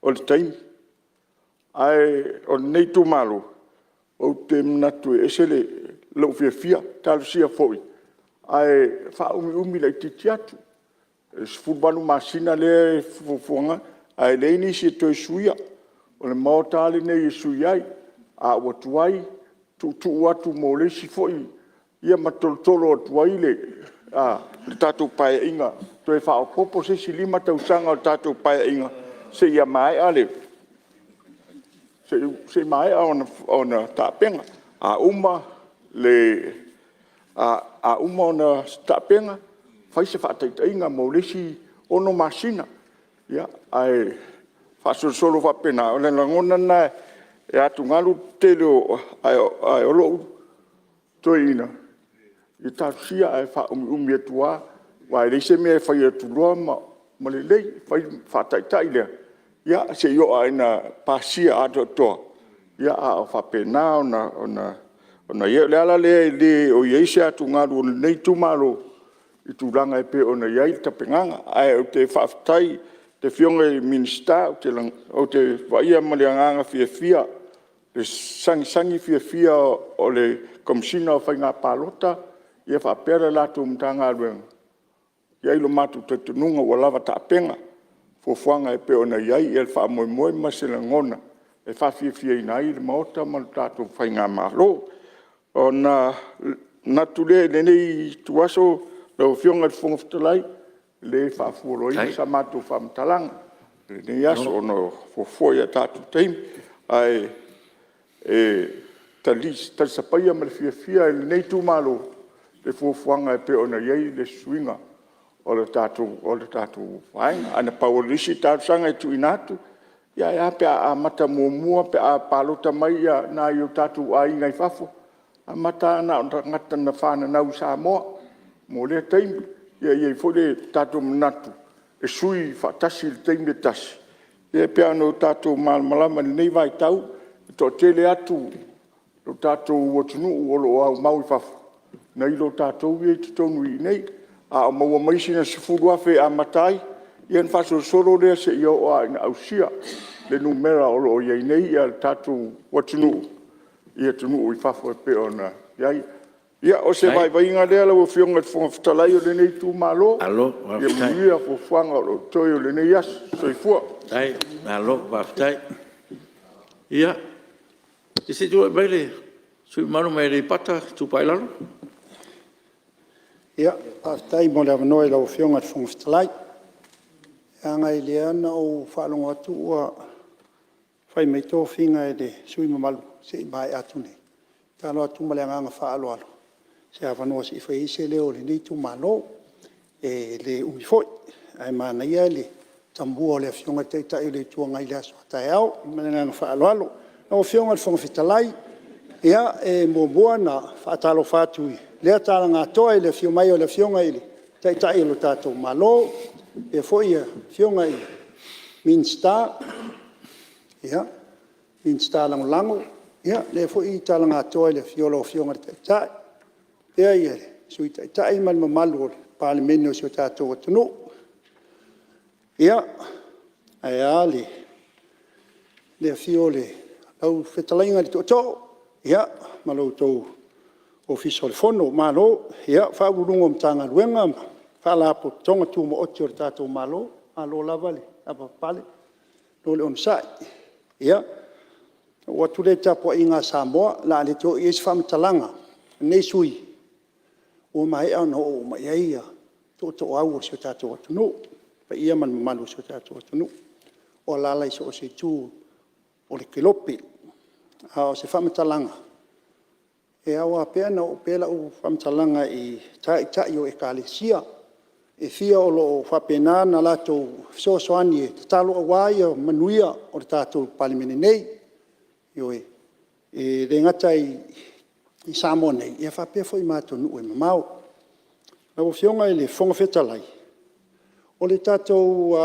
o le taimi. Ae o lenei itumalo, ou te manatu e ese lou fiafia, talosia foi ae faaumiumi laitiiti atu. E 18 masina lea e fuafua ae leai nisi e toe suia, o le Maota lava lenei e sui ai. A ua tuai, tuutuu atu mo le isi foi ia ma tolotolo atu ai le tatou Paeaiga, toe faaopoopo se isi 5 tausaga o le tatou Paeaiga seia maea ona tapena. A uma ona tapena, fai se faataitaiga mo le isi 6 masina, ae faasolosolo faapena. O le lagona lena e atugalu le tele o… ae o lou toeaina, ia talosia ae faaumiumi atu lava aua e leai se mea e fai atu loa ma lelei. Fai le faataitai lea seia oo lava ina pasia atoatoa a o faapena ona i ai. O le ala lea e le o i ai se atugalu o lenei itumalo i tulaga e pei ona i ai le tapenaga. Ae ou te faafetai i le Afioga i le Minisita, ou te vaaia ma le agaga fiafia le sagisagi fiafia o le Komesina o Faiga Palota faapea le latou Matagaluega. E i ai lo matou talitonuga ua lava tapena fuafuaga e pei ona i ai le faamoemoe ma se lagona e faafiafiaina ai le Maota ma le tatou faigamalo. Ona manatu lea i lenei ituaso lau Afioga i le Fofoga Fetalai, e le faafualoina sa matou faamatalaga i lenei aso ona e fuafua i a tatou taimi. Ae talisapaia ma le fiafia e lenei itumalo le fuafuaga e pei ona i ai le suiga o le tatou vaega. Ae na pau o le isi talosaga e tuuina atu, ia ae a pe a amata muamua pe a palota mai nai o tatou aiga i fafo, amata lava na o tagata na fananau i Samoa mo lea taimi. Ia i ai foi le tatou manatu e sui faatasi i le taimi e tasi, ia pei ona tatou malamalama i lenei vaitau, e toatele atu o tatou atunuu o lo o aumau i fafo nai lo tatou ia i totonu i inei. A maua mai sina 10,000 e amata ai, ia ona faasolosolo lea seia oo lava ina ausia le numera o lo o i ai nei le tatou atunuu i atunuu i fafo e pei ona i ai. Ia, o se vaivaiga lea lau Afioga i le Fofoga Fetalai o lenei itumalo, ia manuia fuafuaga o lo o totoe o lenei aso. Soifua. Malo faafetai. Ia, se i tulai mai le sui usufono mamalu mai Aleipata Itupa i Lalo. Faafetai mo le avanoa i lau Afioga i le Fofoga Fetalai. Leaga o lea na ou faalogo atu ua fai mai tofiga e le sui usufono mamalu se i maea atu nei. E tatalo atu ma le agaga faaaloalo se avanoa se i fai ai se leo o lenei itumalo. E le umi foi, ae manaia le tamua o le Afioga i le Taitai o le Itu Agai i le aso a taeao. Ma le agaga faaaloalo. Lau Afioga i le Fofoga Fetalai, e muamua ona faatalofa atu i lea talaga atoa i le afio mai o le Afioga i le Taitai o le tatou Malo, faapea foi Afioga i Minisita, Minisita Lagolago. Ia, lea foi talaga atoa i le afio o lau Afioga i le Taitai, faapea le Sui Taitai ma le mamalu o le Palemene o si o tatou atunuu. Ia, ae a le afio o lau Fetalaiga i le Tootoo ma le Ofisa o le Fono. Malo. Ia, Ofisa Sili o Pulega o Matagaluega ma Faalapotopotoga Tumaoti a le tatou Malo, malo lava le lavapapale, malo le onosai. Ia, ona oo atu lea i le tapuaiga a Samoa, o le a le toe oo i ai se faamatalaga a lenei sui usufono, ua maea ona oo uma i ai tootooau o si o tatou atunuu, le paia ma le mamalu o si o tatou atunuu o alaala i so o se itu o le kelope. A o se faamatalaga, e ao lava pea ona oo pea lau faamatalaga i Taitai o Ekalesia e fia o lo o faapena ona latou fesoasoani e tatalo aua manuia o le tatou Palemene nei. Ioe. E le gata i Samoa nei, ae faapea foi ma atunuu e mamao. Lau Afioga i le Fofoga Fetalai, o le tatou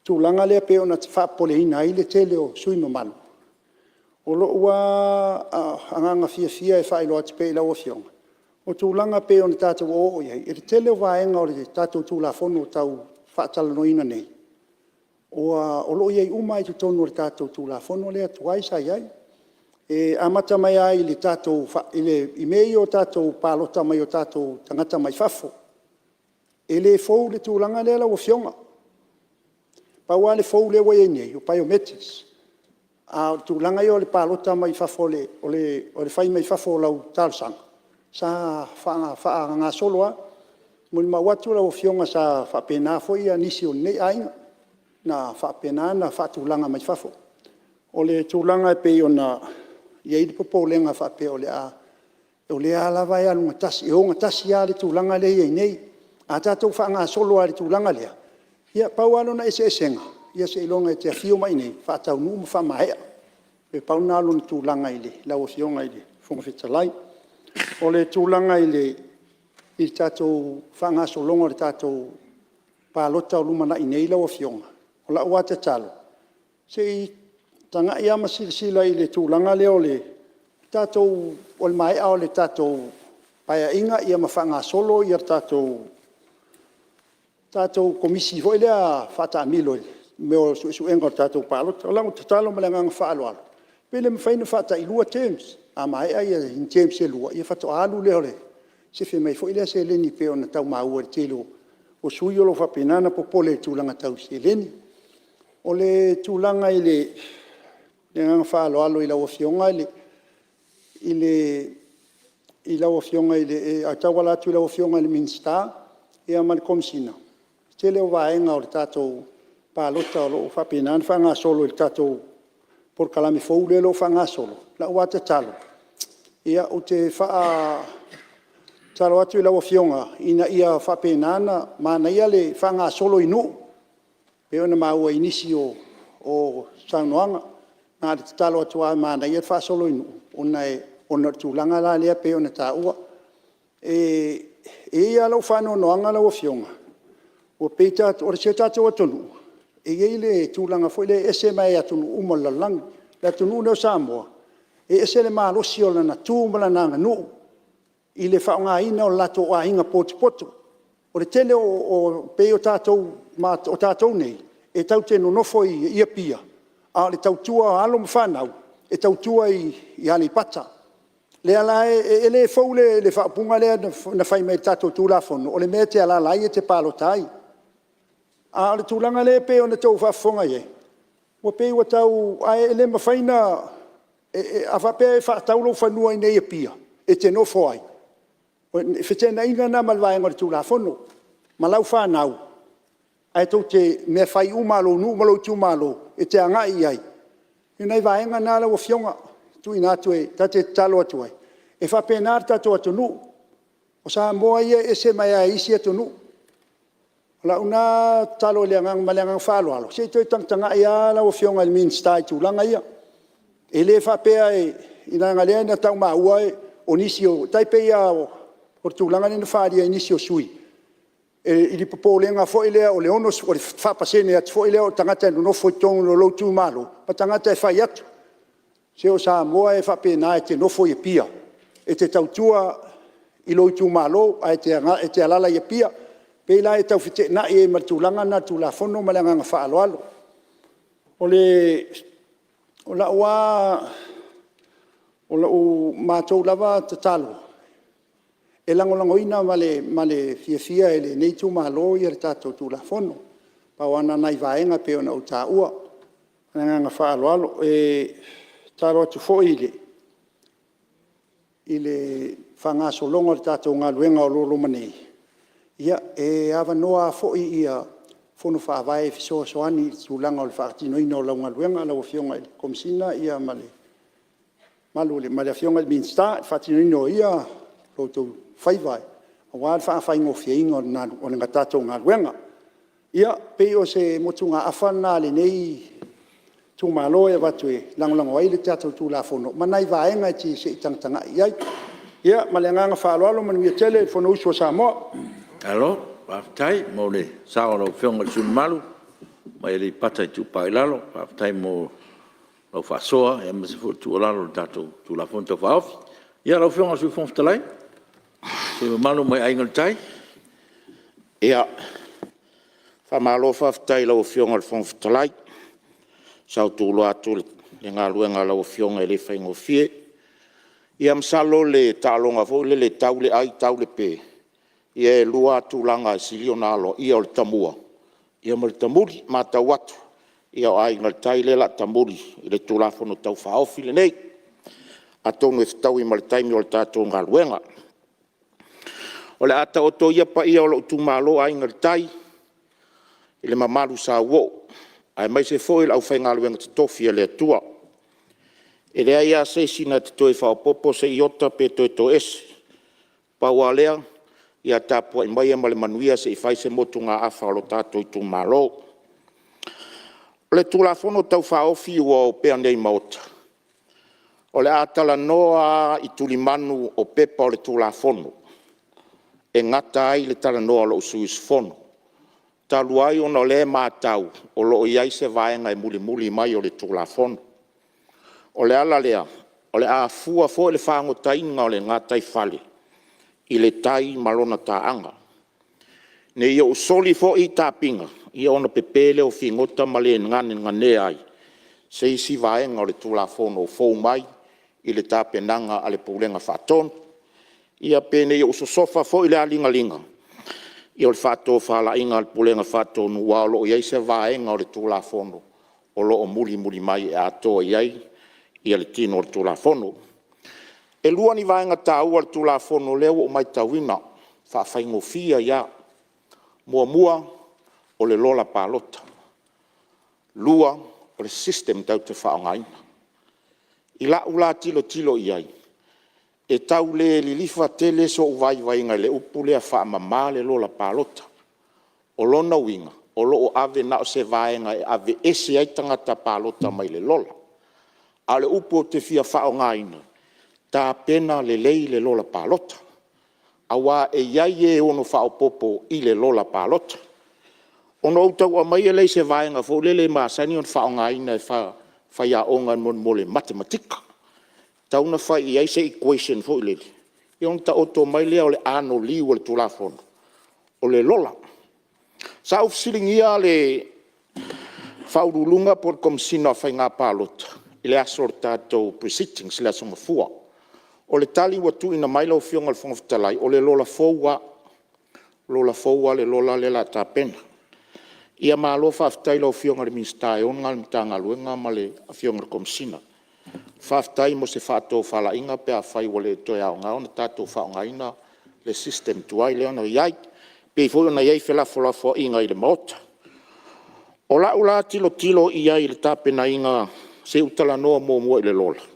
tulaga lea e pei ona faapopoleina ai le tele o sui usufono mamalu, o lou lava agaga fiafia e faailoa atu pea i lau Afioga, o tulaga e pei ona tatou oooo i ai, i le tele o vaega o le tatou Tulafono tau faatalanoaina nei, o lo o i ai uma lava i totonu o le tatou Tulafono lea tuai sa i ai. E amata mai lava i mea ia o tatou palota mai o tatou tagata mai fafo. E le fou le tulaga lea lau Afioga. Pau lava le fou lea ua i ai nei, o biometrics. A o le tulaga ia o le palota mai fafo o le fai mai fafo o lau talosaga, sa faagasolo lava. E molimau atu lau Afioga sa faapena foi nisi o nei aiga, na faapena ona faatulaga mai fafo. O le tulaga e pei ona i ai le popolega faapea o le a… O lea lava e alugatasi, e ogatasi lava le tulaga lea e i ai nei. A tatou faagasolo lava i le tulaga lea, ia pau lava lona eseesega, ia seiloga e te afio mai i inei faataunuu ma faamaea. E pau lena o lona tulaga lau Afioga i le Fofoga Fetalai. O le tulaga i le tatou faagasologa o le tatou palota o lumanai nei lau Afioga, o lau lava tatalo, se i tagai lava ma silasila i le tulaga lea o le maea o le tatou Paeaiga ma faagasolo le tatou Komisi foi lea faataamilo i mea o suesuega o le tatou palota. O lau tatalo ma le agaga faaaloalo, pe le mafai ona faatailua terms, a maea ni terms e lua, ona faatoa alu lea sefe mai foi lea seleni pei ona tau maua i le tele o sui usufono o lo o faapena ona popole i tulaga tau seleni. O le tulaga i le agaga faaaloalo i lau Afioga e tauala atu i lau Afioga i le Minisita ma le Komesina, o le tele o vaega o le tatou palota o lo o faapena ona faagasolo i le tatou polokalame fou lea o lo o faagasolo. O lau lava tatalo, ou te tatalo atu i lau Afioga ina ia faapena ona manaia le faagasolo i nuu, pei ona maua i nisi o saunoaga. Na o le tatalo atu lava e manaia le faasolo i nuu, ona o le tulaga la lea e pei ona taua. E i ai lava lou faanoanoaga lau Afioga, o si o tatou atunuu, e i ai le tulaga foi lea e ese mai atunuu uma o le lalolagi. O le atunuu lenei o Samoa, e ese le malosi o lana tu ma lana aganuu i le faaaogaina o latou aiga potopoto. O le tele e pei o tatou nei, e tatou te nonofo i Apia, a o le tautua a alo ma fanau, e tautua i Aleipata. E le fou le faaupuga lea na fai mai i le tatou Tulafono, o le mea e te alaala ai e te palota ai. A o le tulaga lea e pei ona outou faafofoga i ai, ua pei ua tau… ae le mafai ona… a faapea e faatau lou fanua i inei i Apia e te nofo ai, o le feteenaiga lena ma le vaega o le Tulafono ma lau fanau, ae o mea fai uma a lou nuu ma lou itumalo e te agai i ai. O nai vaega na lau Afioga e tuuina atu ta te tatalo atu ai, e faapena le tatou atunuu. O Samoa ia e ese mai lava i isi atunuu. O lau lena tatalo ma le agaga faaaloalo, se i toe tagatagai lava lau Afioga i le Minisita i tulaga ia. E le faapea leaga o lea na tau maua o nisi, e tai pei lava o le tulaga lea na faaalia e nisi o sui usufono i le popolega foi lea o le faapasene atu foi lea o tagata e nonofo i totonu o lou itumalo ma tagata e fai atu. Se o Samoa e faapena, e te nofo i Apia, e te tautua i lou itumalo ae e te alaala i Apia. E pei la e tau feteenai ai ma le tulaga lena o le Tulafono ma le agaga faaaloalo. O lau matou lava tatalo, e lagolagoina ma le fiafia e lenei itumalo le tatou Tulafono. Pau lava na o nai vaega e pei ona ou taua. Ma le agaga faaaloalo. E tatalo atu foi i le faagasologa o le tatou galuega o lo o loma nei, ia e avanoa foi Fono Faavae e fesoasoani i le tulaga o le faatinoina o lau galuega lau Afioga i le Komesina ma le Afioga i le Minisita i le faatinoina o ia outou faiva aua le faafaigofieina o le tatou galuega. Ia, pei o se motugaafa lena a lenei itumalo e avatu e lagolago ai le tatou Tulafono ma nai vaega se i tagatagai i ai. Ia ma le agaga faaaloalo, manuia tele le Fonousu a Samoa. Malo faafetai mo le sao o lau Afioga i le sui usufono mamalu mai Aleipata Itupa i Lalo, faafetai mo lau faasoa aemaise foi o le tuualalo i le tatou Tulafono Tau Faaofi. Ia lau Afioga i le Sui Fofoga Fetalai, le sui usufono mamalu mai Aiga i le Tai. Ia, faamalo faafetai i lau Afioga i le Fofoga Fetalai. Sa ou tuuloa atu le galuega a lau Afioga e le faigofie. Ia masalo le taaloga foi lele e tau le ai tau le pe, ia e lua lava tulaga e sili ona aloaia, o le tamua ma le tamuli. E matau atu, ia o Aiga i le Tai lea o le a tamuli i le Tulafono Tau Faaofi lenei. Atonu e fetaui ma le taimi o le tatou galuega. O le a taoto ia paia o lou itumalo Aiga i le Tai i le mamalu sauoo aemaise foi le aufaigaluega totofi a le Atua. E leai lava se isi na te toe faaopoopo se iota pe toe toese, pau lava o lea, ia tapuai maia ma le manuia se i fai se motugaafa a lo tatou itumalo. O le Tulafono Tau Faaofi ua opea nei i Maota, o le a talanoa lava i tulimanu o pepa o le Tulafono e gata ai le talanoa a lou sui usufono, talu ai ona o lea e matau o lo o i ai se vaega e mulimuli mai o le Tulafono. O le ala lea, o le a fua foi le fagotaina o le gataifale i le tai ma lona taaga. Ne i ou soli foi tapiga, ia ona pepe lea o figota ma le ganeganea ai se isi vaega o le Tulafono o fou mai i le tapenaga a le Pulega Faatonu. Ia pe ne i ou sosofa foi le aligaliga o le faatofalaiga a le Pulega Faatonu aua o lo o i ai se vaega o le Tulafono o lo o mulimuli mai e atoa i ai le tino o le Tulafono. E lua ni vaega taua o le Tulafono lea ua ou matauina e faafaigofie ai lava. Muamua, o le Lola Palota. Lua, o le system tatou te faaaogaina. I lau la tilotilo i ai, e tau le lilifa tele sou vaivaiga i le upu lea faamama le Lola Palota. O lona uiga, o lo o ave na o se vaega e aveese ai tagata palota mai le lola. A o le upu ou te fia faaaogaina, tapena lelei le Lola Palota, aua e i ai e ono faaopoopo i le Lola Palota. Ona ou tau aumaia lea i se vaega foi lele e masani ona faaaogaina e faiaoga mo le matematika. E tatau ona fai i ai se equation foi lele, ia ona taoto mai lea o le anoliu o le Tulafono, o le Lola. Sa ou fesiligia le Faauluuluga po o le Komesina o Faiga Palota i le aso o le tatou pre-sitting i le aso Gafua. O le tali ua tuuina mai lau Afioga i le Fofoga Fetalai, o le lola fou lava, lola fou lava le lola lea o le a tapena. Ia malo faafetai i lau Afioga i le Minisita e ona le Matagaluega ma le Afioga i le Komesina. Faafetai mo se faatofalaiga pe afai ua le toe aoga ona tatou faaaogaina le system tuai lea na i ai, pei foi ona i ai felafolafoaiga i le Maota. O lau la tilotilo i ai i le tapenaina, se i ou talanoa muamua i le lola, o le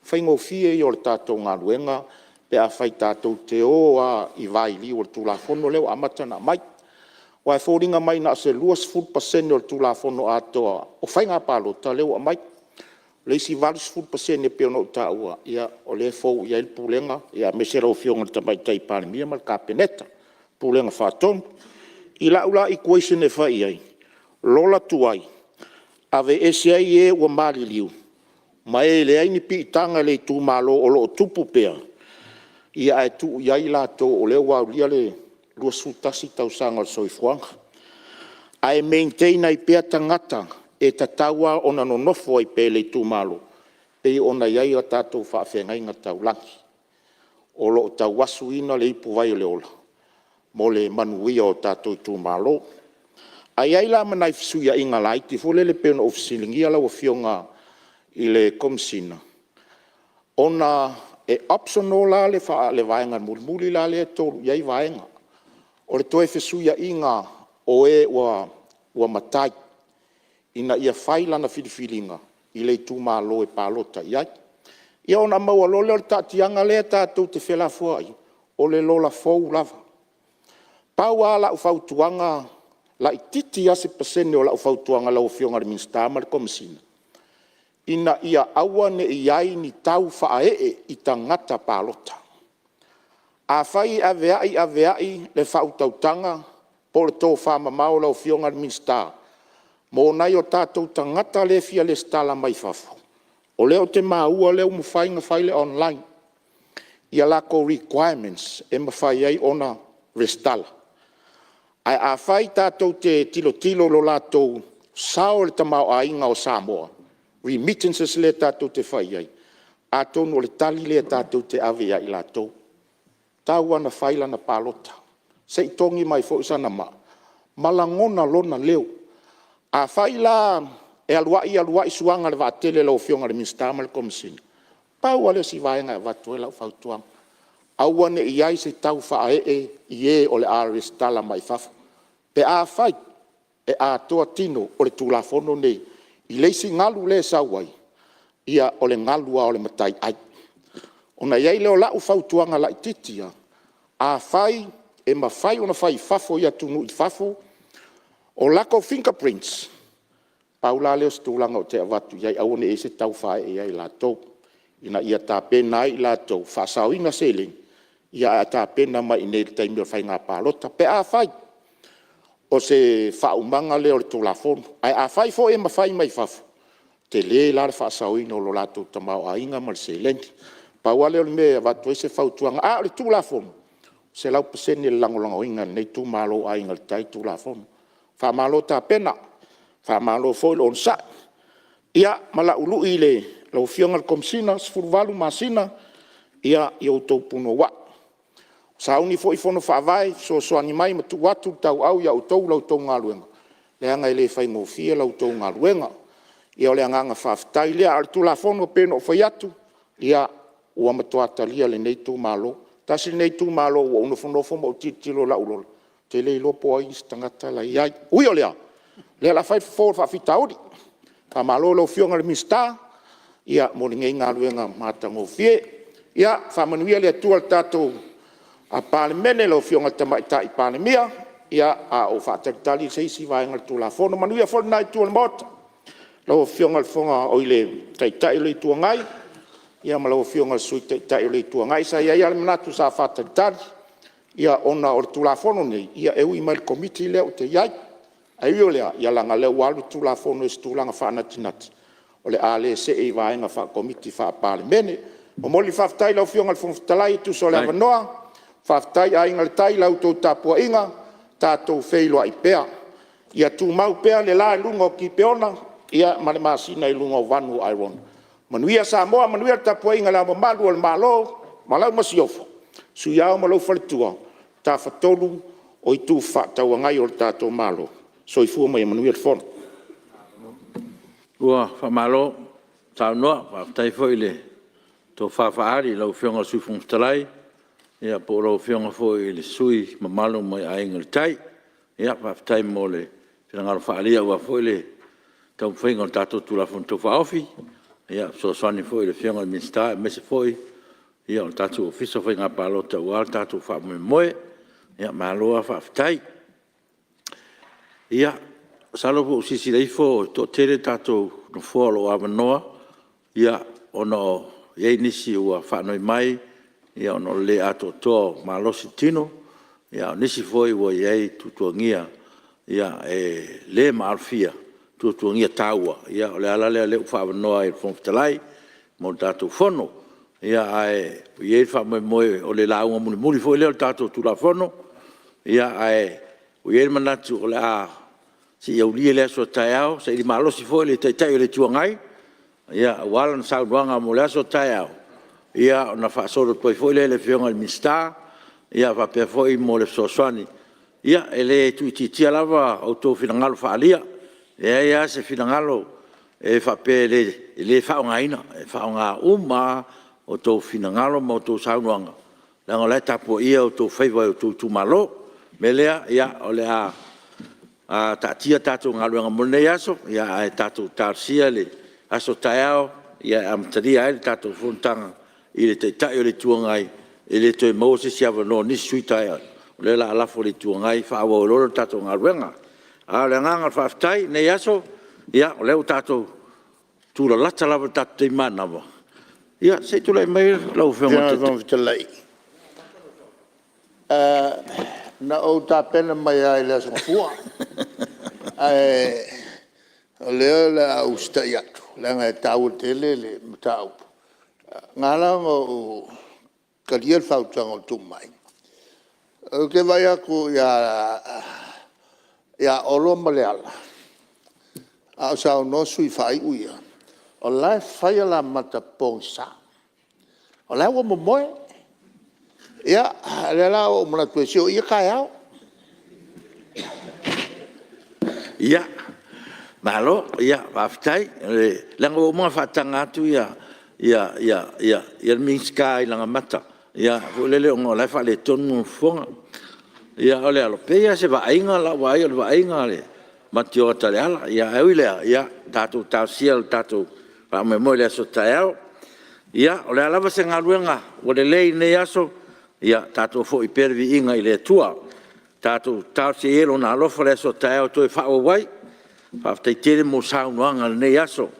faigofie ia o le tatou galuega pe afai tatou te o lava i vailiu o le Tulafono lea ua amata ona aumai. Aua e foliga mai na o se 20% o le Tulafono atoa o Faiga Palota lea ua aumai. O le isi 80% e pei ona ou taua, o lea e fou i ai le Pulega aemaise lau Afioga i le Tamaitai Palemia ma le Kapeneta, Pulega Faatonu. I lau la equation e fai i ai, lola tuai, aveese ai e ua maliliu ma e leai ni piitaga i le itumalo o lo o tupu pea, ae tuu i ai i latou o lea ua aulia le 21 tausaga o le soifuaga, ae maintain ai pea tagata e tatau lava ona nonofo ai pea i le itumalo e pei ona i ai a tatou faafeagaiga taulagi o lo o tauasuina le ipuvai o le Ola mo le manuia o tatou itumalo. Ae i ai la ma nai fesuiaiga laiti foi lele pei ona ou fesiligia lau Afioga i le Komesina, ona e optional la le vaega mulimuli la lea e tolu i ai vaega. O le toe fesuiaiga o e ua ua matai ina ia fai lana filifiliga i le itumalo e palota i ai. Ia ona maua loa lea o le taatiaga lea tatou te felafoai, o le lola fou lava. Pau lava lau fautuaga laitiiti lava se pasene o lau fautuaga i lau Afioga i le Minisita ma le Komesina, ina ia aua ne i i ai ni tau faaee i tagata palota. Afai e aveai aveai le faautautaga po o le tofamamao a lau Afioga i le Minisita mo nai o tatou tagata lea e fia resitala mai fafo, o lea ou te maua o lea ua mafai ona fai le online i a latou requirements e mafai ai ona resitala. Ae afai tatou te tilotilo i lo latou sao i le tamaoaiga o Samoa, remittances lea tatou te fai i ai, atonu o le tali lea tatou te ave ia i latou, tau lava ina fai lana palota, se i togi mai foi sana maa ma lagona lona leo. Afai la e alu ai alu ai suaga o le vaatele i lau Afioga i le Minisita ma le Komesina, pau lava lea o si vaega e avatu ai lau fautuaga, aua ne i i ai se tau faaee i e o le a resitala mai fafo pe afai e atoa tino o le Tulafono lenei i le isi galu lea e sau ai, ia o le galu lava o le matai ai. Ona i ai lea o lau fautuaga laitiiti lava, afai e mafai ona fai i fafo i atunuu i fafo o latou fingerprints, pau la lea o se tulaga ou te avatu i ai aua ne i i ai se tau faaee ia i latou, ina ia tapena ai i latou, faasaoina seleni ae tapena mai i inei i le taimi o le faiga palota pe afai o se faaumaga lea o le Tulafono. Ae afai foi e mafai mai fafo, tele la le faasaoina o le latou tamaoaiga ma le seleni. Pau lava lea o le mea e avatu ai se fautuaga, a o le Tulafono, 100% le lagolagoina e lenei itumalo o Aiga i le Tai le Tulafono. Faamalo tapena, faamalo foi le onosai. Ia ma lau lui i lau Afioga i le Komesina, 18 masina, ia outou punouai, sauni foi Fono Faavae e fesoasoani mai ma tuu atu le tauau ia outou i la outou galuega, leaga e le faigofie la outou galuega. Ia o le agaga faafetai lea. A o le Tulafono pei ona ou fai atu, ia, ua matua talia e lenei itumalo. Tasi lenei itumalo ua ou nofonofo ma ou tilotilo i lau lola, ou te le iloa po o ai isi tagata la e i ai. Ui o lea, o lea o le a fai le fofo o le faafitauli. Faamalo i lau Afioga i le Minisita mo lenei galuega matagofie. Ia faamanuia le Atua i le tatou Palemene, lau Afioga i le Tamaitai Palemia, a o faatalitali se isi vaega o le Tulafono. Manuia foi lena Itu o le Maota, lau Afioga i le Taitai o le Itu Agai ma lau Afioga i le Sui Taitai o le Itu Agai. Sa i ai lava le manatu sa faatalitali ona o le Tulafono lenei e ui mai le Komiti lea ou te i ai. Ae ui o lea, leaga o lea ua alu le Tulafono i se tulaga faanatinati o le a le see i vaega faa-Komiti Faa-Palemene. Momoli le faafetai i lau Afioga i le Fofoga Fetalai e tusa o le avanoa. Faafetai Aiga i le Tai i la outou tapuaiga, tatou feiloai pea. Ia tumau pea le la i luga o Kipeona ma le masina i luga o vanu o Airona. Manuia Samoa, manuia le tapuaiga i Le Ao Mamalu o le Malo ma lau Masiofo, Sui Ao ma lou Faletua, Tafatolu o Itu Fefaatauagai o le tatou Malo. Soifua ma ia manuia le fono. Ua faamalo saunoa, faafetai foi le tofa faaali i lau Afioga i le Sui Fofoga Fetalai po o lau Afioga foi i le sui usufono mamalu mai Aiga i le Tai. Faafetai mo le finagalo faaalia aua foi le taumafaiga o le tatou Tulafono Tau Faaofi, e fesoasoani foi i le Afioga i le Minisita aemaise foi o le tatou Ofisa o Faiga Palota aua le tatou faamoemoe. Malo lava faafetai. Ia, masalo po o silasila ifo e toatele tatou nofoa o lo o avanoa ona e i ai nisi ua faanoi mai ona o le le atoatoa o malosi o tino, a o nisi foi ua i ai tuatuagia e le maalofia, tuatuagia taua. Ia o le ala lea o lea ua faaavanoa ai e le Fofoga Fetalai mo le tatou Fono. Ae i ai le faamoemoe o le lauga mulimuli foi lea o le tatou Tulafono, ae ua i ai le manatu o le a se i aulia le aso a taeao, saili malosi foi le Taitai o le Itu Agai aua lana saunoaga mo le aso a taeao, ona faasolo atu ai foi lea i le Afioga i le Minisita faapea foi mo le fesoasoani. Ia, e le tuuitiitia lava outou finagalo faaalia, e leai lava se finagalo e faapea e le faaaogaina, e faaaoga uma lava outou finagalo ma outou saunoaga, leaga o la e tapuaia outou faiva e outou itumalo. O le mea lea, o le a taatia tatou galuega mo lenei aso, ae tatou talosia le aso a taeao e amatalia ai le tatou fonotaga i le Taitai o le Itu Agai. E le toe maua se isi avanoa o nisi sui usufono taeao, o lea o le a lafo i le Itu Agai faaauau ai loa le tatou galuega. A o le agaga o le faafetai i lenei aso, o lea ua tatou tulalata lava i le tatou taimi manava. Ia se i tulai mai lau Afioga i le Taitai. Na ou tapena mai lava i le aso Gafua, ae o lea o le a ou usitai atu leaga e taua tele le mataupu. Na ala ona ou talia le fautuaga ua tuu mai, ou te vaai atu ia Olo ma Leala a o saunoa sui usufono faaiu ia, o la e fai a la mata pogisa, o la e ua momoe. Ia, o lea la ua ou manatu ai, se o ia taeao. Ia, malo faafetai. Leaga ua uma ona faataga atu le Minisita i lana mata foi lele ona o la e faaletonu lona fofoga. A o Leala, e pei lava o se vaaiga lau vaai o le vaaiga a le matior ia Leala. Ae ui i lea, tatou talosia lo tatou faamoemoe i le aso a taeao. Ia, o le a lava se galuega ua lelei i lenei aso, ia tatou foi pea le viiga i le Atua. Tatou talosia ia Lona alofa i le aso a taeao e toe faaauau ai. Faafetai tele mo saunoaga i lenei aso.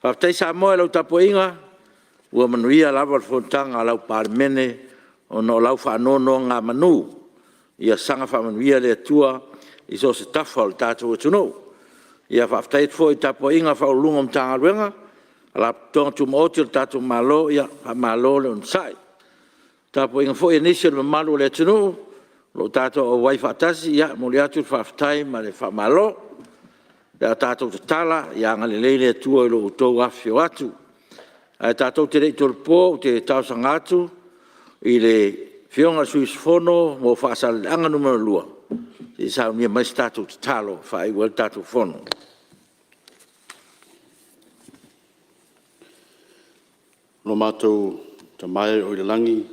Faafetai Samoa i lau tapuaiga, ua manuia lava le fonotaga a lau Palemene ona o lau faanonogamanu. Ia saga faamanuia le Atua i so o se tafa o le tatou atunuu. Ia faafetai atu foi i le tapuaiga a Ofisa Sili o Pulega o Matagaluega ma Faalapotopotoga Tumaoti a le tatou Malo, faamalo le onosai. Le tapuaiga foi a nisi o le mamalu o le atunuu o lo o tatou auai faatasi, ia e momoli atu le faafetai ma le faamalo. Pe a tatou tatala, ia agalelei le Atua i lo outou afifio atu. Ae tatou te le i tolopo ou te talosaga atu i le Afioga i le sui usufono mo Faasaleleaga 2 se i saunia mai se tatou tatalo e faaiu ai le tatou Fono. Lo matou Tama e o i le lagi,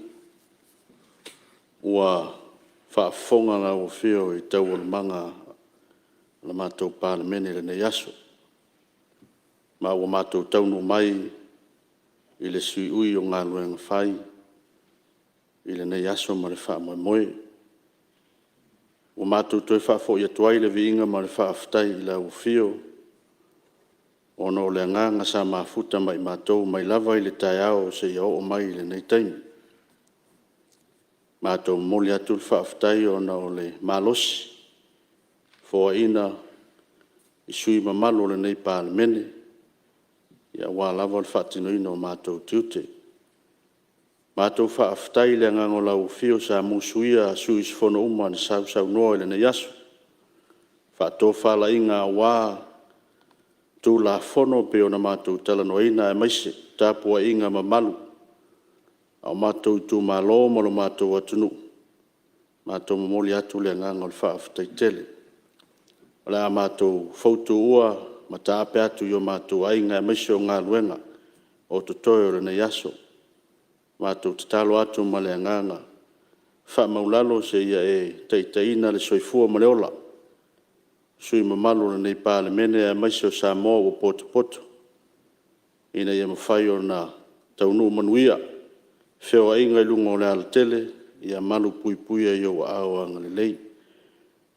ua faafofoga lau Afio i taualumaga a le matou Palemene i lenei aso, ma ua matou taunuu mai i le siui o galuega fai i lenei aso ma le faamoemoe. Ua matou toe faafoi atu ai le viiga ma le faafetai i lau Afio ona o le agaga sa mafuta ma i matou mai lava i le taeao seia oo mai i lenei taimi. Matou momoli atu le faafetai ona o le malosi foaina i sui usufono mamalu o lenei Palemene aua lava le faatinoina o matou tiute. Matou faafetai i le agaga o lau Afio sa musuia sui usufono uma na sausaunoa i lenei aso, faatofalaiga aua Tulafono e pei ona matou talanoaina aemaise tapuaiga mamalu a o matou itumalo ma lo matou atunuu. Matou momoli atu le agaga o le faafetai tele. O le a matou foutuua ma taape atu i o matou aiga aemaise o galuega o totoe o lenei aso. Matou tatalo atu ma le agaga faamaualalo, seia e taitaiina le soifua ma le ola o sui usufono mamalu o lenei Palemene aemaise o Samoa ua potopoto ina ia mafai ona taunuu manuia feoaiga i luga o le alatele, ia malupuipuia i ou aao agalelei.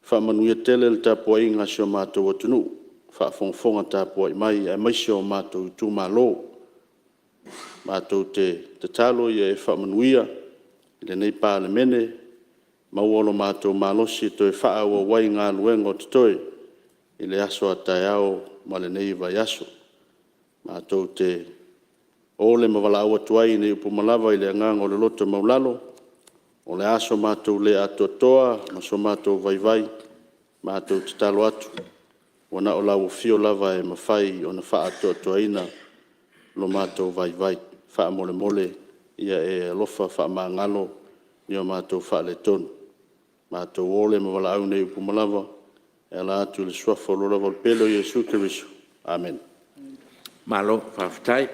Faamanuia tele le tapuaiga a si o matou atunuu, faafogafoga tapuai mai aemaise o matou itumalo. Matou te tatalo ia e faamanuia i lenei Palemene, maua lo matou malosi e toe faaauau ai galuega o totoe i le aso a taeao ma lenei vaiaso. Matou te ole ma valaau atu ai i nei upu manava i le agaga o le loto maualalo, o le a so matou le atoatoa ma so matou vaivai, matou te tatalo atu, ua na o lau afio lava e mafai ona faaatoatoaina lo matou vaivai. Faamolemole ia e alofa faamagalo ni o matou faaletonu. Matou ole ma valaau nei upu manava e ala atu i le suafa o lou lavapele o Iesu Keriso. Amene. Malo faafetai.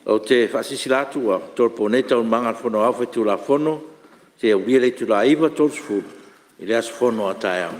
Ou te faasilasila atu ua tolopo nei Taualumaga a le Fono Aoao Faitulafono seia aulia le itula e 9:30 i le aso fono a taeao.